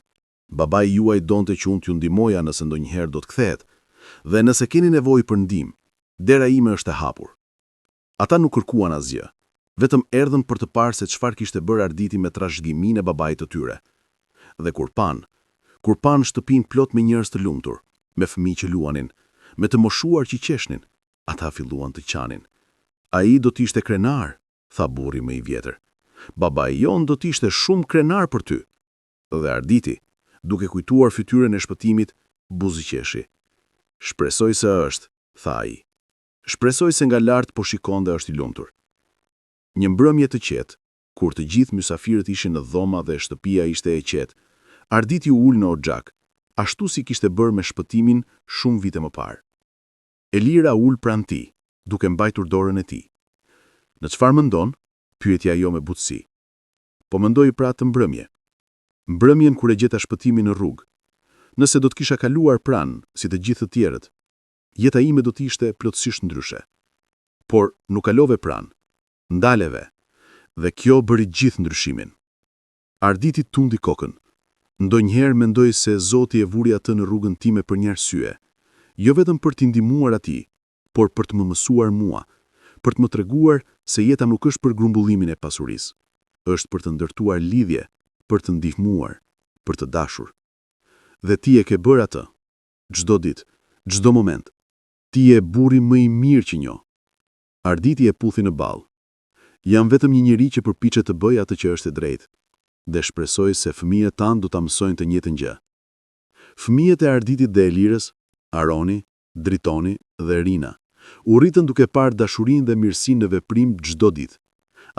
I: Babai juaj donte që unë t'ju ndihmoja nëse ndonjëherë do të kthehet. Dhe nëse keni nevojë për ndihmë, dera ime është e hapur. Ata nuk kërkuan asgjë, vetëm erdhën për të parë se çfarë kishte bërë Arditi me trashëgiminë e babait të tyre. Dhe kur panë, kur panë shtëpinë plot me njerëz të lumtur, me fëmijë që luanin, me të moshuar që qeshnin, ata filluan të qanin. Ai do të ishte krenar, tha burri më i vjetër. Babai jonë do të ishte shumë krenar për ty. Dhe Arditi, duke kujtuar fytyrën e Shpëtimit, buzëqeshi. Shpresoj se është, tha ai. Shpresoj se nga lart po shikon dhe është i lumtur. Një mbrëmje të qetë, kur të gjithë mysafirët ishin në dhoma dhe shtëpia ishte e qetë, Arditi u ul në oxhak, ashtu si kishte bërë me Shpëtimin shumë vite më parë. Elira u ul pranë tij, duke mbajtur dorën e tij. Në çfarë mendon? pyeti ajo me butësi. Po mendoj për atë mbrëmje. Mbrëmjen kur e gjeta Shpëtimin në rrugë. Nëse do të kisha kaluar pranë, si të gjithë të tjerët, jeta ime do të ishte plotësisht ndryshe. Por nuk kalove pranë. Ndaleve. Dhe kjo bëri gjithë ndryshimin. Arditi tundi kokën. Ndonjëherë mendoj se Zoti e vuri atë në rrugën time për një arsye. Jo vetëm për t'i ndihmuar atij, por për të më mësuar mua, për të më treguar se jeta nuk është për grumbullimin e pasurisë. Është për të ndërtuar lidhje, për të ndihmuar, për të dashur. Dhe ti e ke bërë atë. Çdo ditë, çdo moment. Ti je burri më i mirë që njoh. Arditi e puthi në ballë. Jam vetëm një njeri që përpiqet të bëjë atë që është e drejtë. Dhe shpresoj se fëmijët tanë do ta mësojnë të njëjtën gjë. Fëmijët e Arditit dhe Elirës, Aroni, Dritoni dhe Rina, u rritën duke parë dashurinë dhe mirësinë në veprim çdo ditë.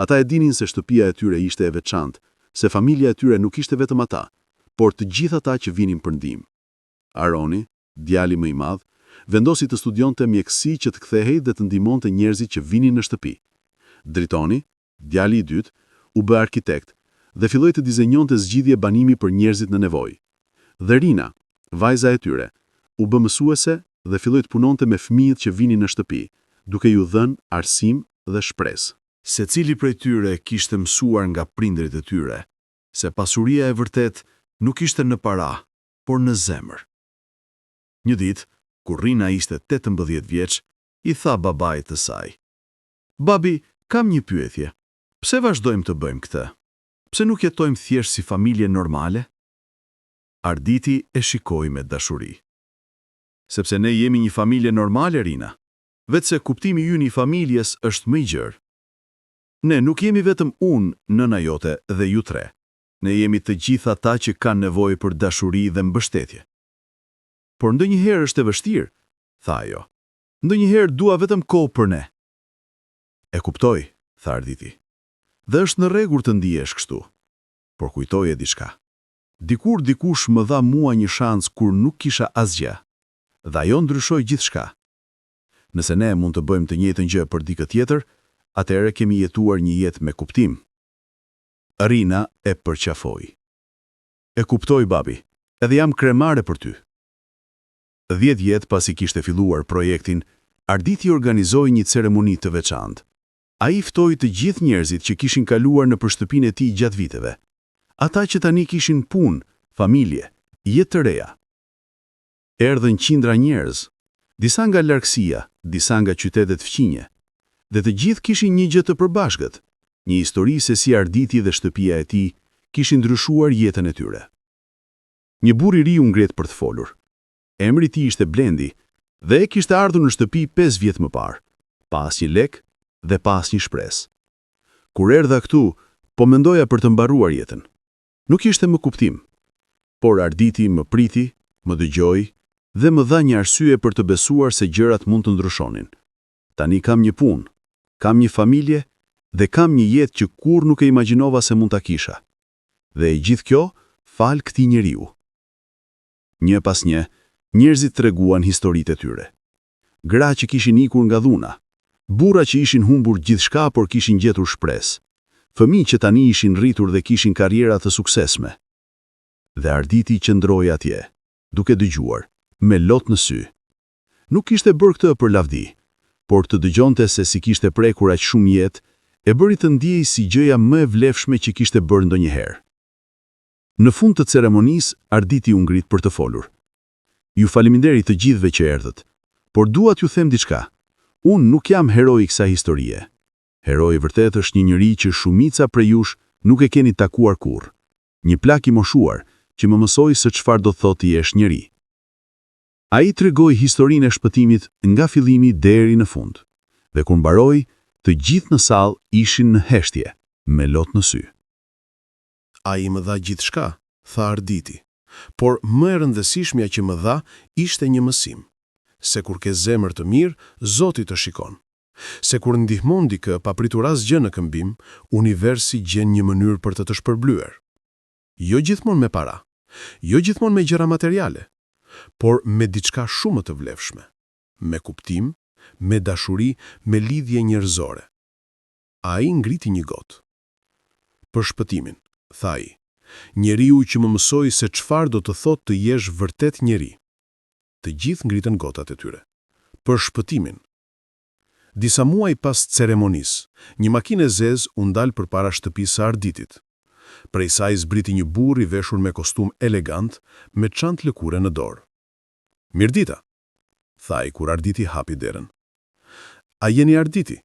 I: Ata e dinin se shtëpia e tyre ishte e veçantë, se familja e tyre nuk ishte vetëm ata, por të gjithë ata që vinin për ndihmë. Aroni, djali më i madh,
E: Vendosi të studionte mjekësi që të kthehej dhe të ndihmonte njerëzit që vinin në shtëpi. Dritoni, djali i dytë, u bë arkitekt dhe filloi të dizenjonte zgjidhje banimi për njerëzit në nevojë. Dhe Rina, vajza e tyre, u bë mësuese dhe filloi të punonte me fëmijët që vinin në shtëpi, duke iu dhënë arsim dhe shpresë.
I: Secili prej tyre kishte mësuar nga prindërit e tyre, se pasuria e vërtetë nuk ishte në para, por në zemër. Një ditë, kur Rina ishte 18 vjeç, i tha babait të saj. Babi, kam një pyetje. Pse vazhdojmë të bëjmë këtë? Pse nuk jetojmë thjesht si familje normale? Arditi e shikoi me dashuri. Sepse ne jemi një familje normale, Rina. Veçse kuptimi ynë i familjes është më i gjerë. Ne nuk jemi vetëm unë, nëna jote dhe ju tre. Ne jemi të gjithë ata që kanë nevojë për dashuri dhe mbështetje. Por ndonjëherë është e vështirë, tha ajo. Ndonjëherë dua vetëm kohë për ne. E kuptoj, tha Arditi. Dhe është në rregull të ndihesh kështu. Por kujtoje diçka. Dikur dikush më dha mua një shans kur nuk kisha asgjë. Dhe ajo ndryshoi gjithçka. Nëse ne mund të bëjmë të njëjtën gjë për dikë tjetër, atëherë kemi jetuar një jetë me kuptim. Rina e përqafoi. E kuptoj, babi, edhe jam krenare për ty. 10 vjet pasi kishte filluar projektin, Arditi organizoi një ceremoni të veçantë. Ai ftoi të gjithë njerëzit që kishin kaluar nëpër shtëpinë e tij gjatë viteve. Ata që tani kishin punë, familje, jetë të reja. Erdhën qindra njerëz, disa nga largësia, disa nga qytetet fqinje. Dhe të gjithë kishin një gjë të përbashkët, një histori se si Arditi dhe shtëpia e tij kishin ndryshuar jetën e tyre. Një burrë i ri u ngrit për të folur. Emri i tij ishte Blendi dhe e kishte ardhur në shtëpi 5 vjet më parë, pa asnjë lek dhe pa asnjë shpresë. Kur erdha këtu, po mendoja për të mbaruar jetën. Nuk kishte më kuptim. Por Arditi më priti, më dëgjoi dhe më dha një arsye për të besuar se gjërat mund të ndryshonin. Tani kam një punë, kam një familje dhe kam një jetë që kurrë nuk e imagjinova se mund ta kisha. Dhe e gjithë kjo falë këtij njeriu. Një pas një, njerëzit treguan historitë e tyre. Gra që kishin ikur nga dhuna, burra që ishin humbur gjithçka por kishin gjetur shpresë, fëmijë që tani ishin rritur dhe kishin karriera të suksesshme. Dhe Arditi qëndroi atje, duke dëgjuar, me lot në sy. Nuk kishte bërë këtë për lavdi, por të dëgjonte se si kishte prekur aq shumë jetë, e bëri të ndihej si gjëja më e vlefshme që kishte bërë ndonjëherë. Në fund të ceremonisë, Arditi u ngrit për të folur. Ju faleminderit të gjithëve që erdhët, por dua t'ju them diçka. Unë nuk jam heroi i kësaj historie. Heroi i vërtetë është një njeri që shumica prej jush nuk e keni takuar kurrë. Një plak i moshuar që më mësoi se çfarë do të thotë të jesh njeri. Ai tregoi historinë e shpëtimit nga fillimi deri në fund. Dhe kur mbaroi, të gjithë në sallë ishin në heshtje, me lot në sy.
G: Ai më dha gjithçka, tha Arditi. Por më e rëndësishmja që më dha ishte një mësim. Se kur ke zemër të mirë, Zoti të shikon. Se kur ndihmon dikë pa pritur asgjë në këmbim, universi gjen një mënyrë për të të shpërblyer. Jo gjithmonë me para, jo gjithmonë me gjëra materiale, por me diçka shumë më të vlefshme, me kuptim, me dashuri, me lidhje njerëzore. Ai ngriti një gotë. Për shpëtimin, tha ai. Njeriu që më mësoi se çfarë do të thotë të jesh vërtet njeri. Të gjithë ngritën gotat e tyre. Për shpëtimin. Disa muaj pas ceremonisë, një makinë e zezë u ndal përpara shtëpisë së Arditit. Prej saj zbriti një burrë i veshur me kostum elegant, me çantë lëkure në dorë. Mirdita, tha ai kur Arditi hapi derën. A jeni Arditi?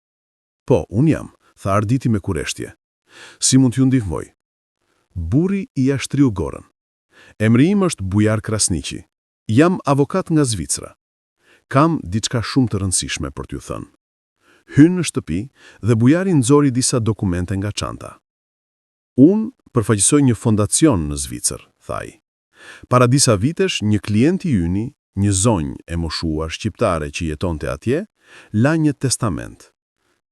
G: Po, unë jam, tha Arditi me kureshtje. Si mund t'ju ndihmoj? Burri ia shtriu dorën. Emri im është Bujar Krasniqi. Jam avokat nga Zvicra. Kam diçka shumë të rëndësishme për t'ju thënë. Hynë në shtëpi dhe Bujari nxori disa dokumente nga çanta. Unë përfaqësoj një fondacion në Zvicër, tha ai. Para disa vitesh, një klient i yni, një zonjë e moshuar shqiptare që jetonte atje, la një testament.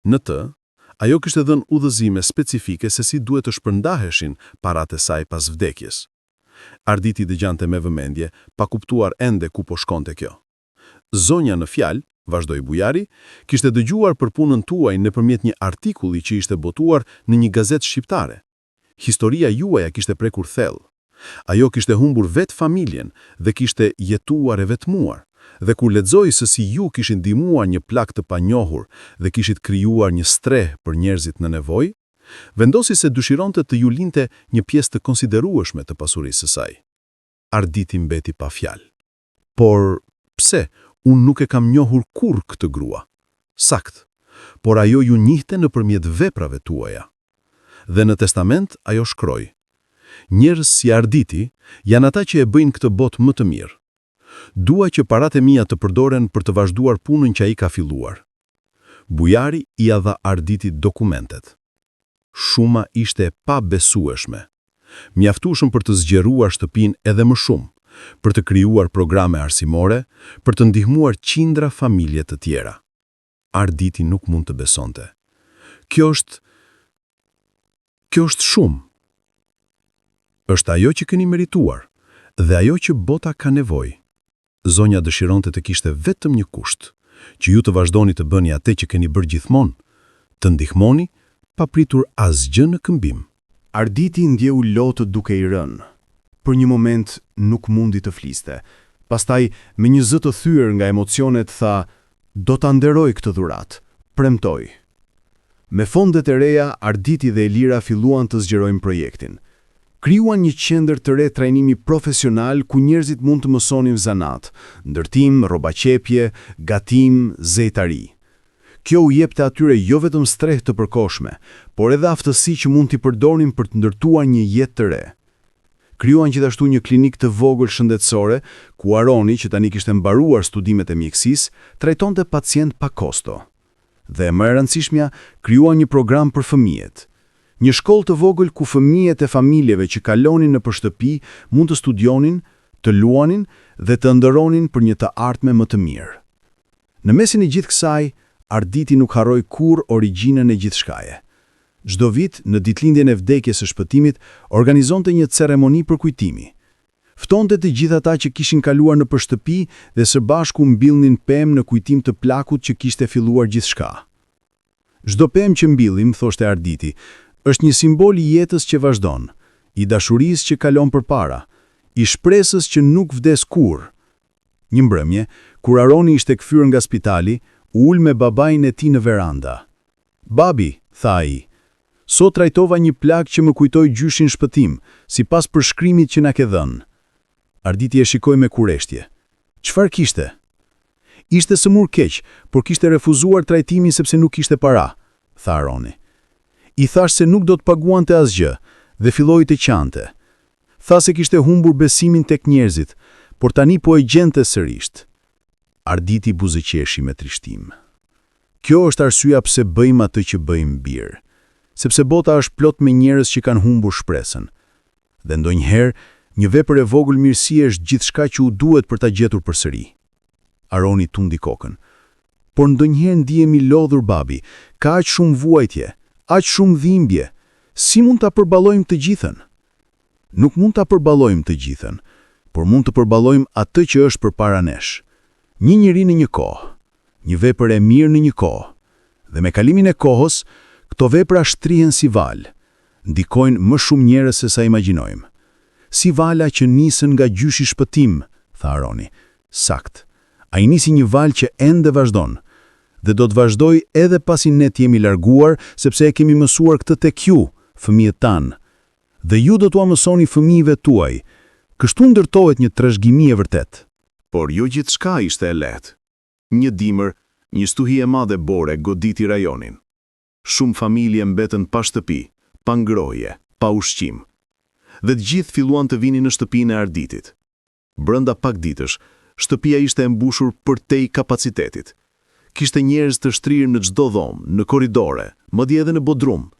G: Në të, ajo kishte dhënë udhëzime specifike se si duhet të shpërndaheshin paratë e saj pas vdekjes. Arditi dëgjonte me vëmendje, pa kuptuar ende ku po shkonte kjo. Zonja në fjalë, vazhdoi Bujari, kishte dëgjuar për punën tuaj nëpërmjet një artikulli që ishte botuar në një gazetë shqiptare. Historia juaj e kishte prekur thellë. Ajo kishte humbur vetë familjen dhe kishte jetuar e vetmuar. Dhe kur lexoi se si ju kishit ndihmuar një plak të panjohur dhe kishit krijuar një strehë për njerëzit në nevojë, vendosi se dëshironte të ju linte një pjesë të konsiderueshme të pasurisë së saj. Arditi mbeti pa fjalë. Por, pse, unë nuk e kam njohur kurrë këtë grua. Saktë. Por ajo ju njihte nëpërmjet veprave tuaja. Dhe në testament ajo shkroi: Njerëz si Arditi janë ata që e bëjnë këtë botë më të mirë. Dua që paratë e mia të përdoren për të vazhduar punën që ai ka filluar. Bujari ia dha Arditit dokumentet. Shuma ishte e pabesueshme. Mjaftueshëm për të zgjeruar shtëpinë edhe më shumë, për të krijuar programe arsimore, për të ndihmuar qindra familje të tjera. Arditi nuk mund të besonte. Kjo është... Kjo është shumë. Është ajo që keni merituar dhe ajo që bota ka nevojë. Zonja dëshironte të kishte vetëm një kusht, që ju të vazhdoni të bëni atë që keni bërë gjithmonë, të ndihmoni pa pritur asgjë në këmbim.
I: Arditi ndjeu lotët duke i rënë. Për një moment nuk mundi të fliste. Pastaj, me një zë të thyer nga emocionet, tha, Do ta nderoj këtë dhuratë. Premtoj. Me fondet e reja, Arditi dhe Elira filluan të zgjerojnë projektin. Krijuan një qendër të re trajnimi profesional ku njerëzit mund të mësonin zanat, ndërtim, rrobaqepje, gatim, zejtari. Kjo u jepte atyre jo vetëm strehë të përkohshme, por edhe aftësi që mund t'i përdornin për të ndërtuar një jetë të re. Krijuan gjithashtu një klinikë të vogël shëndetësore, ku Aroni, që tani kishte mbaruar studimet e mjekësisë, trajtonte pacientë pa kosto. Dhe, më e rëndësishmja, krijuan një program për fëmijët. Një shkollë të vogël ku fëmijët e familjeve që kalonin nëpër shtëpi mund të studionin, të luanin dhe të ëndërronin për një të ardhme më të mirë. Në mesin e gjithë kësaj, Arditi nuk harroi kurrë origjinën e gjithçkaje. Çdo vit, në ditëlindjen e vdekjes së Shpëtimit, organizonte një ceremoni përkujtimi. Ftonte të gjithë ata që kishin kaluar nëpër shtëpi dhe së bashku mbillnin pemë në kujtim të plakut që kishte filluar gjithçka. Çdo pemë që mbillim, thoshte Arditi, është një simbol i jetës që vazhdon, i dashurisë që kalon përpara, i shpresës që nuk vdes kurrë. Një mbrëmje, kur Aroni ishte kthyer nga spitali, u ul me babain e tij në veranda. Babi, tha ai, sot trajtova një plak që më kujtoi gjyshin Shpëtim, sipas përshkrimit që na ke dhënë. Arditi e shikoi me kureshtje. Çfarë kishte? Ishte sëmurë keq, por kishte refuzuar trajtimin sepse nuk kishte para, tha Aroni. I thashë se nuk do të paguante asgjë dhe filloi të qante. Tha se kishte humbur besimin tek njerëzit, por tani po e gjente sërish. Arditi buzëqeshi me trishtim. Kjo është arsyeja pse bëjmë atë që bëjmë, bir. Sepse bota është plot me njerëz që kanë humbur shpresën. Dhe ndonjëherë, një vepër e vogël mirësie është gjithçka që u duhet për ta gjetur përsëri. Aroni tundi kokën. Por ndonjëherë ndihem i lodhur babi, ka aq shumë vuajtje, aq shumë dhimbje. Si mund ta përballojmë të gjithën? Nuk mund ta përballojmë të gjithën, por mund të përballojmë atë që është përpara nesh. Një njeri në një kohë, një vepër e mirë në një kohë. Dhe me kalimin e kohës, këto vepra shtrihen si valë, ndikojnë më shumë njerëz se sa imagjinojmë. Si vala që nisën nga gjyshi Shpëtim, tha Aroni. Saktë. Ai nisi një valë që ende vazhdon. Dhe do të vazhdojë edhe pasi ne të jemi larguar, sepse e kemi mësuar këtë tek ju, fëmijët tanë. Dhe ju do t'ua mësoni fëmijëve tuaj. Kështu ndërtohet një trashëgimi e vërtetë.
D: Por jo gjithçka ishte e lehtë. Një dimër, një stuhi e madhe bore goditi rajonin. Shumë familje mbetën pa shtëpi, pa ngrohje, pa ushqim. Dhe të gjithë filluan të vinin në shtëpinë e Arditit. Brenda pak ditësh, shtëpia ishte e mbushur përtej kapacitetit. Kishte njerëz të shtrirë në çdo dhomë, në korridore, madje edhe në bodrum.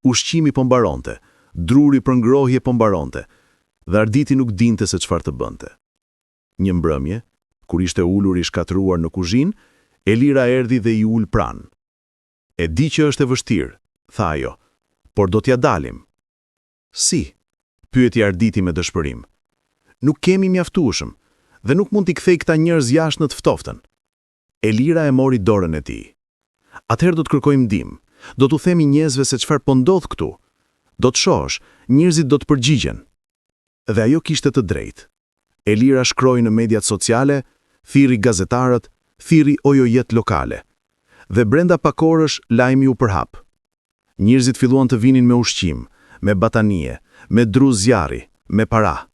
D: Ushqimi po mbaronte, druri për ngrohje po mbaronte, dhe Arditi nuk dinte se çfarë të bënte. Një mbrëmje, kur ishte ulur i shkatërruar në kuzhinë, Elira erdhi dhe iu ul pranë. E di që është e vështirë, tha ajo, por do t'ia dalim. Si? pyeti Arditi me dëshpërim. Nuk kemi mjaftueshëm. Dhe nuk mund t'i kthej këta njerëz jashtë në të ftoftën. Elira e mori dorën e tij. Atëherë do të kërkojmë ndihmë. Do t'u themi njerëzve se çfarë po ndodh këtu. Do të shohësh, njerëzit do të përgjigjen. Dhe ajo kishte të drejtë. Elira shkroi në mediat sociale, thirri gazetarët, thirri OJQ-të lokale. Dhe brenda pak orësh lajmi u përhap. Njerëzit filluan të vinin me ushqim, me batanije, me dru zjarri, me para.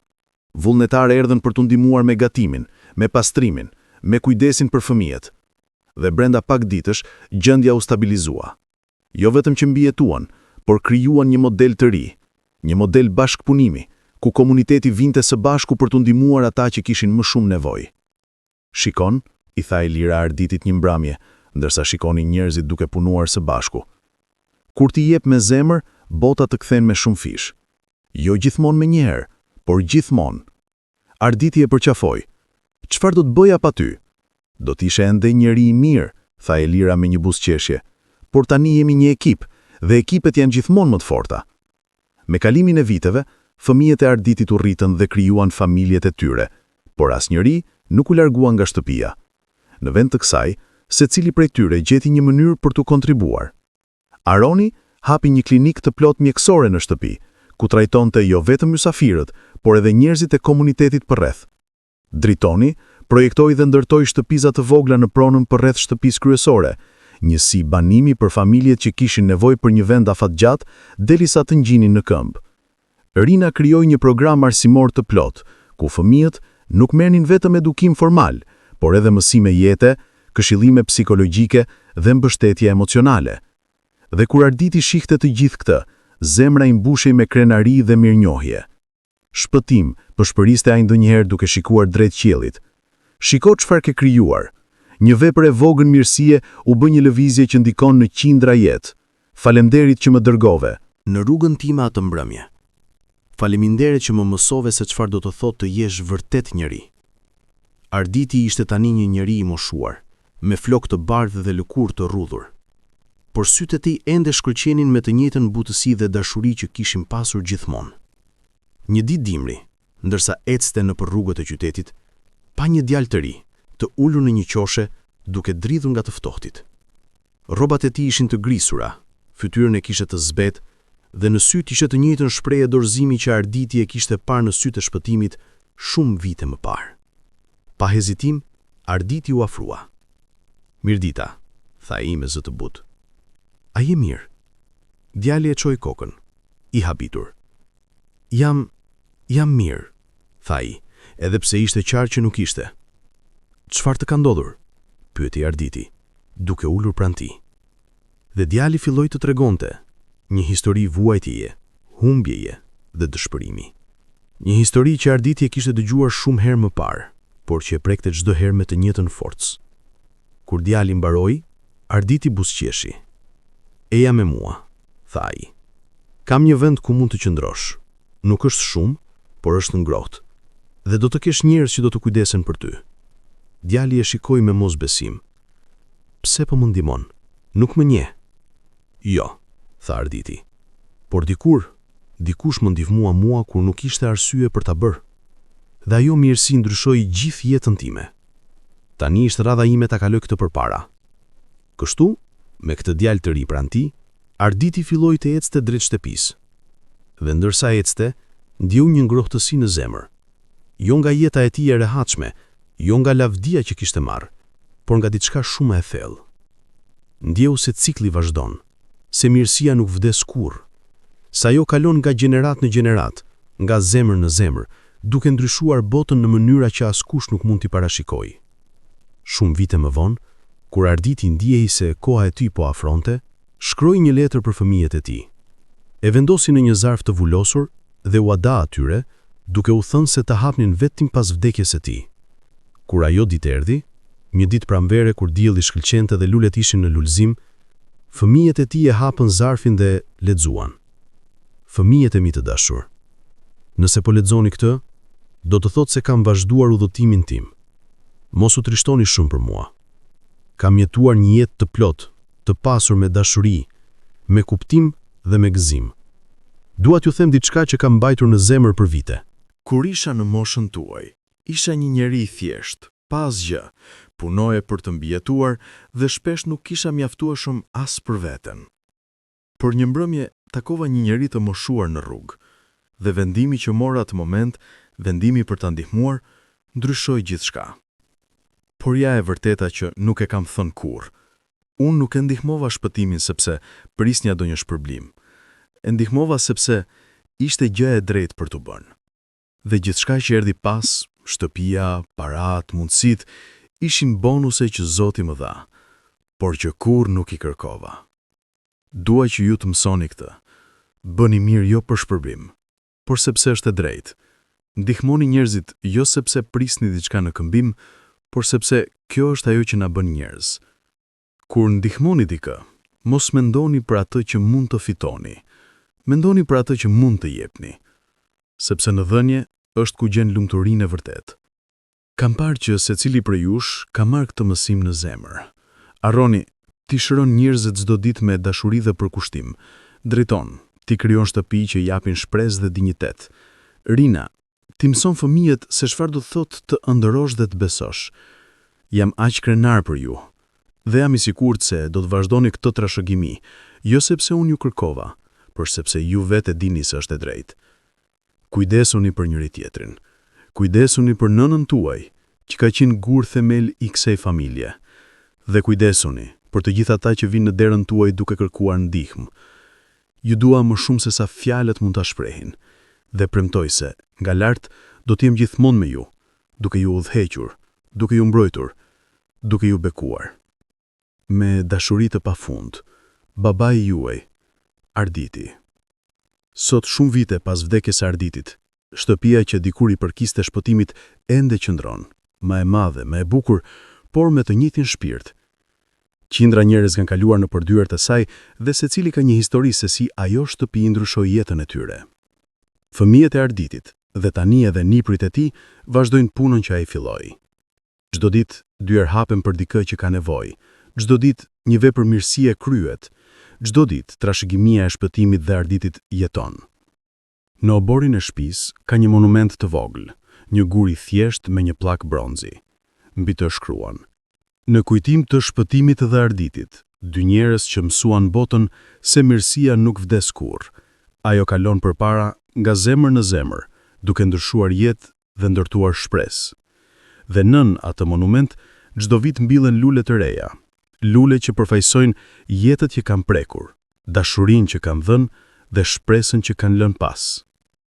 D: Vullnetarë erdhën për të ndihmuar me gatimin, me pastrimin, me kujdesin për fëmijët. Dhe brenda pak ditësh, gjendja u stabilizua. Jo vetëm që mbijetuan, por krijuan një model të ri, një model bashkëpunimi, ku komuniteti vinte së bashku për të ndihmuar ata që kishin më shumë nevojë. Shikon, i tha Elira Arditit një mbrëmje, ndërsa shikonin njerëzit duke punuar së bashku. Kur ti jep me zemër, bota të kthen me shumëfish. Jo gjithmonë menjëherë, por gjithmonë. Arditi e përqafoi. Çfarë do të bëja pa ty? Do të ishe ende njeri i mirë, tha Elira me një buzëqeshje. Por tani jemi një ekip, dhe ekipet janë gjithmonë më të forta. Me kalimin e viteve, fëmijët e Arditit u rritën dhe krijuan familjet e tyre, por asnjëri nuk u largua nga shtëpia. Në vend të kësaj, secili prej tyre gjeti një mënyrë për të kontribuar. Aroni hapi një klinikë të plotë mjekësore në shtëpi, ku trajtonte jo vetëm mysafirët, por edhe njerëzit e komunitetit përreth. Dritoni projektoi dhe ndërtoi shtëpiza të vogla në pronën përreth shtëpisë kryesore, njësi banimi për familjet që kishin nevojë për një vend afatgjatë derisa të ngriheshin në këmbë. Rina krijoi një program arsimor të plotë, ku fëmijët nuk merrnin vetëm edukim formal, por edhe mësime jete, këshillime psikologjike dhe mbështetje emocionale. Dhe kur Arditi shihte të gjithë këtë, zemra i mbushej me krenari dhe mirënjohje. Shpëtim, pëshpëriste ai ndonjëherë duke shikuar drejt qiellit. Shiko çfarë ke krijuar. Një vepër e vogël mirësie u bë një lëvizje që ndikon në qindra jetë. Faleminderit që më dërgove.
B: Në rrugën time atë mbrëmje. Faleminderit që më mësove se çfarë do të thotë të jesh vërtet njeri. Arditi ishte tani një njeri i moshuar, me flokë të bardhë dhe lëkurë të rrudhur. Por sytë e tij ende shkëlqenin me të njëjtën butësi dhe dashuri që kishin pasur gjithmonë. Një ditë dimri, ndërsa ecte nëpër rrugët e qytetit, pa një djalë të ri, të ulur në një qoshe, duke dridhur nga të ftohtit. Rrobat e tij ishin të grisura, fytyrën e kishte të zbehtë dhe në sy kishte të njëjtën shprehje dorëzimi që Arditi e kishte parë në sytë e Shpëtimit shumë vite më parë. Pa hezitim, Arditi u afrua. Mirdita, tha ai me zë të butë. A je mirë? Djali e çoi kokën, i habitur. Jam, jam mirë, tha ai, edhe pse ishte qartë që nuk ishte. Çfarë të ka ndodhur? pyeti Arditi, duke ulur pranë tij. Dhe djali filloi të tregonte një histori vuajtjeje, humbjeje dhe dëshpërimi. Një histori që Arditi e kishte dëgjuar shumë herë më parë, por që e prekte çdo herë me të njëjtën forcë. Kur djali mbaroi, Arditi buzëqeshi. Eja me mua, tha ai. Kam një vend ku mund të qëndrosh. Nuk është shumë, por është ngrohtë. Dhe do të kesh njerëz që do të kujdesen për ty. Djali e shikoi me mosbesim. Pse po më ndihmon? Nuk më njeh. Jo, tha Arditi. Por dikur, dikush më ndihmua mua kur nuk ishte arsye për ta bërë. Dhe ajo mirësi ndryshoi gjithë jetën time. Tani është radha ime ta kaloj këtë përpara. Kështu, me këtë djalë të ri pranë tij, Arditi filloi të ecte drejt shtëpisë. Dhe ndërsa ecte, ndjeu një ngrohtësi në zemër. Jo nga jeta e tij e rehatshme, jo nga lavdia që kishte marrë, por nga diçka shumë më e thellë. Ndjeu se cikli vazhdon, se mirësia nuk vdes kurrë. Se ajo kalon nga gjeneratë në gjeneratë, nga zemër në zemër, duke ndryshuar botën në mënyra që askush nuk mund t'i parashikojë. Shumë vite më vonë, kur Arditi ndjehej se koha e tij po afronte, shkroi një letër për fëmijët e tij. E vendosi në një zarf të vulosur dhe ua dha atyre, duke u thënë se ta hapnin vetëm pas vdekjes së tij. Kur ajo ditë erdhi, një ditë pranvere kur dielli shkëlqente dhe lulet ishin në lulëzim, fëmijët e tij e hapën zarfin dhe lexuan. Fëmijët e mi të dashur, nëse po lexoni këtë, do të thotë se kam vazhduar udhëtimin tim. Mos u trishtoni shumë për mua. Kam jetuar një jetë të plotë, të pasur me dashuri, me kuptim dhe me gëzim. Dua t'ju them diçka që kam mbajtur në zemër për vite.
D: Kur isha në moshën tuaj, Isha një njeri i thjeshtë, pa asgjë, punoje për të mbijetuar dhe shpesh nuk kisha mjaftueshëm as për veten. Por një mbrëmje takova një njeri të moshuar në rrugë dhe vendimi që mora atë moment, vendimi për ta ndihmuar, ndryshoi gjithçka. Por ja e vërteta që nuk e kam thënë kurrë. Unë nuk e ndihmova Shpëtimin sepse prisnja ndonjë shpërblim. E ndihmova sepse ishte gjë e drejtë për t'u bërë. Dhe gjithçka që erdhi pas, shtëpia, paratë, mundësitë, ishin bonuse që Zoti më dha, por që kurrë nuk i kërkova. Dua që ju të mësoni këtë. Bëni mirë jo për shpërblim, por sepse është e drejtë. Ndihmoni njerëzit jo sepse prisni diçka në këmbim, por sepse kjo është ajo që na bën njerëz. Kur ndihmoni dikë, mos mendoni për atë që mund të fitoni. Mendoni për atë që mund të jepni. Sepse në dhënie është ku gjen lumturinë e vërtetë. Kam parë që secili prej jush ka marrë këtë mësim në zemër. Aroni, ti shëron njerëzit çdo ditë me dashuri dhe përkushtim. Driton, ti krijon shtëpi që japin shpresë dhe dinjitet. Rina, ti mëson fëmijët se çfarë do të thotë të ëndërrosh dhe të besosh. Jam aq krenar për ju. Dhe jam i sigurt se do të vazhdoni këtë trashëgimi, jo sepse unë ju kërkova, por sepse ju vetë e dini se është e drejtë. Kujdesuni për njëri-tjetrin. Kujdesuni për nënën tuaj, që ka qenë gur themel i kësaj familje. Dhe kujdesuni për të gjithë ata që vinë në derën tuaj duke kërkuar ndihmë. Ju dua më shumë se sa fjalët mund ta shprehin. Dhe premtoj se, nga lart, do të jem gjithmonë me ju, duke ju udhëhequr, duke ju mbrojtur, duke ju bekuar. Me dashuri të pafund, babai juaj, Arditi. Sot shumë vite pas vdekjes së Arditit, shtëpia që dikur i përkiste Shpëtimit ende qëndron, më e madhe, më e bukur, por me të njëjtin shpirt. Qindra njerëz kanë kaluar nëpër dyert e saj dhe secili ka një histori se si ajo shtëpi ndryshoi jetën e tyre. Fëmijët e Arditit, dhe tani edhe nipërit e tij, vazhdojnë punën që ai filloi. Çdo ditë, dyer hapen për dikë që ka nevojë. Çdo ditë, një vepër mirësie kryhet. Çdo ditë, trashëgimia e Shpëtimit dhe Arditit jeton. Në oborrin e shtëpisë ka një monument të vogël, një gur i thjeshtë me një pllakë bronzi. Mbi të shkruan: Në kujtim të Shpëtimit dhe Arditit, dy njerëz që mësuan botën se mirësia nuk vdes kurrë. Ajo kalon përpara nga zemër në zemër, duke ndryshuar jetë dhe ndërtuar shpresë. Dhe nën atë monument, çdo vit mbillen lule të reja, lule që përfaqësojnë jetët që kanë prekur, dashurinë që kanë dhënë dhe shpresën që kanë lënë pas.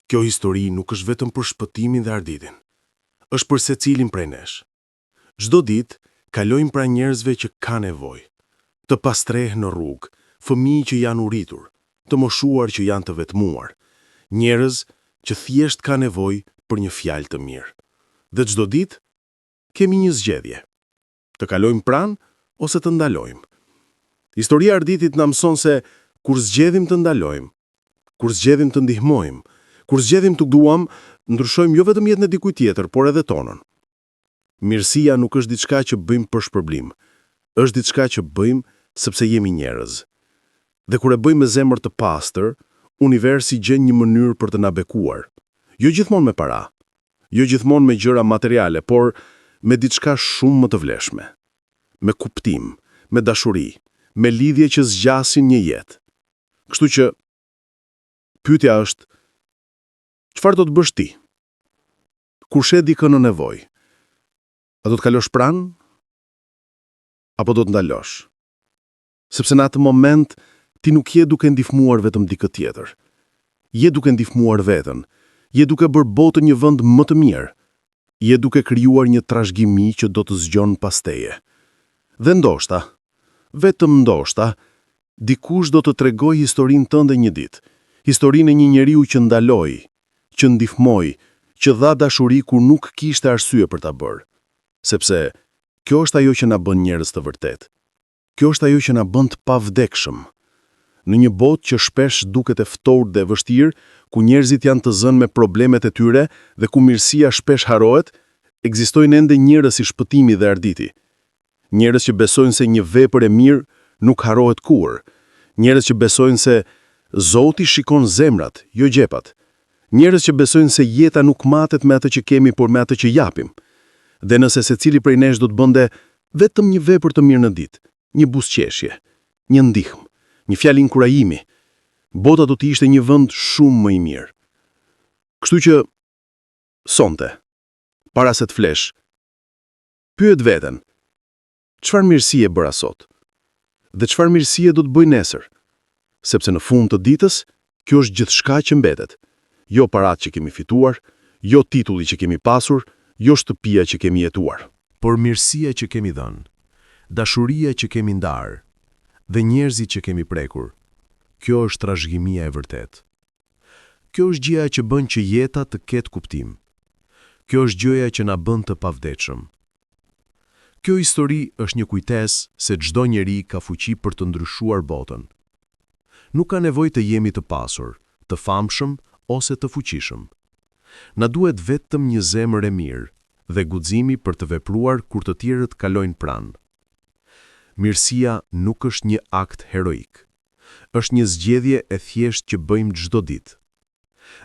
G: Kjo histori nuk është vetëm për Shpëtimin dhe Arditin. Është për secilin prej nesh. Çdo ditë kalojmë pranë njerëzve që kanë nevojë. Të pastrehë në rrugë, fëmijë që janë uritur, të moshuar që janë të vetmuar, njerëz që thjesht kanë nevojë për një fjalë të mirë. Dhe çdo ditë kemi një zgjedhje. Të kalojmë pranë ose të ndalojmë. Historia e Arditit na mëson se kur zgjedhim të ndalojmë, kur zgjedhim të ndihmojmë, kur zgjedhim të duam, ndryshojmë jo vetëm jetën e dikujt tjetër, por edhe tonën. Mirësia nuk është diçka që bëjmë për shpërblim. Është diçka që bëjmë sepse jemi njerëz. Dhe kur e bëjmë me zemër të pastër, universi gjen një mënyrë për të na bekuar. Jo gjithmonë me para, jo gjithmonë me gjëra materiale, por me diçka shumë më të vlefshme. Me kuptim, me dashuri, me lidhje që zgjasin një jetë. Kështu që pyetja është, çfarë do të bësh ti? Kur sheh dikë në nevojë, a do të kalosh pranë apo do të ndalosh? Sepse në atë moment ti nuk je duke ndihmuar vetëm dikë tjetër. Je duke ndihmuar veten, je duke bërë botën një vend më të mirë, je duke krijuar një trashëgimi që do të zgjon pas teje. Dhe ndoshta, vetëm ndoshta, dikush do të tregojë historinë tënde një ditë, historinë e një njeriu që ndaloi, që ndihmoi, që dha dashuri kur nuk kishte arsye për ta bërë. Sepse kjo është ajo që na bën njerëz të vërtetë. Kjo është ajo që na bën të pavdekshëm. Në një botë që shpesh duket e ftohtë dhe e vështirë, ku njerëzit janë të zënë me problemet e tyre dhe ku mirësia shpesh harrohet, ekzistojnë ende njerëz si Shpëtimi dhe Arditi. Njerëz që besojnë se një vepër e mirë nuk harrohet kurrë. Njerëz që besojnë se Zoti shikon zemrat, jo xhepat. Njerëz që besojnë se jeta nuk matet me atë që kemi, por me atë që japim. Dhe nëse secili prej nesh do të bënte vetëm një vepër të mirë në ditë, një buzëqeshje, një ndihmë, një fjalë inkurajimi, bota do të ishte një vend shumë më i mirë. Kështu që sonte, para se të flesh, pyet veten, çfarë mirësie bëra sot? Dhe çfarë mirësie do të bëj nesër? Sepse në fund të ditës, kjo është gjithçka që mbetet. Jo paratë që kemi fituar, jo titulli që kemi pasur, jo shtëpia që kemi jetuar.
F: Por mirësia që kemi dhënë, dashuria që kemi ndarë dhe njerëzit që kemi prekur, kjo është trashëgimia e vërtetë. Kjo është gjëja që bën që jeta të ketë kuptim. Kjo është gjëja që na bën të pavdekshëm. Kjo histori është një kujtesë se çdo njeri ka fuqi për të ndryshuar botën. Nuk ka nevojë të jemi të pasur, të famshëm ose të fuqishëm. Na duhet vetëm një zemër e mirë dhe guximi për të vepruar kur të tjerët kalojnë pranë. Mirësia nuk është një akt heroik. Është një zgjedhje e thjeshtë që bëjmë çdo ditë.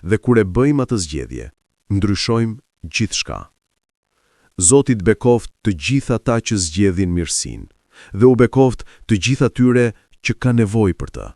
F: Dhe kur e bëjmë atë zgjedhje, ndryshojmë gjithçka. Zoti të bekoftë të gjithë ata që zgjedhin mirësinë dhe u bekoftë të gjithë atyre që kanë nevojë për të.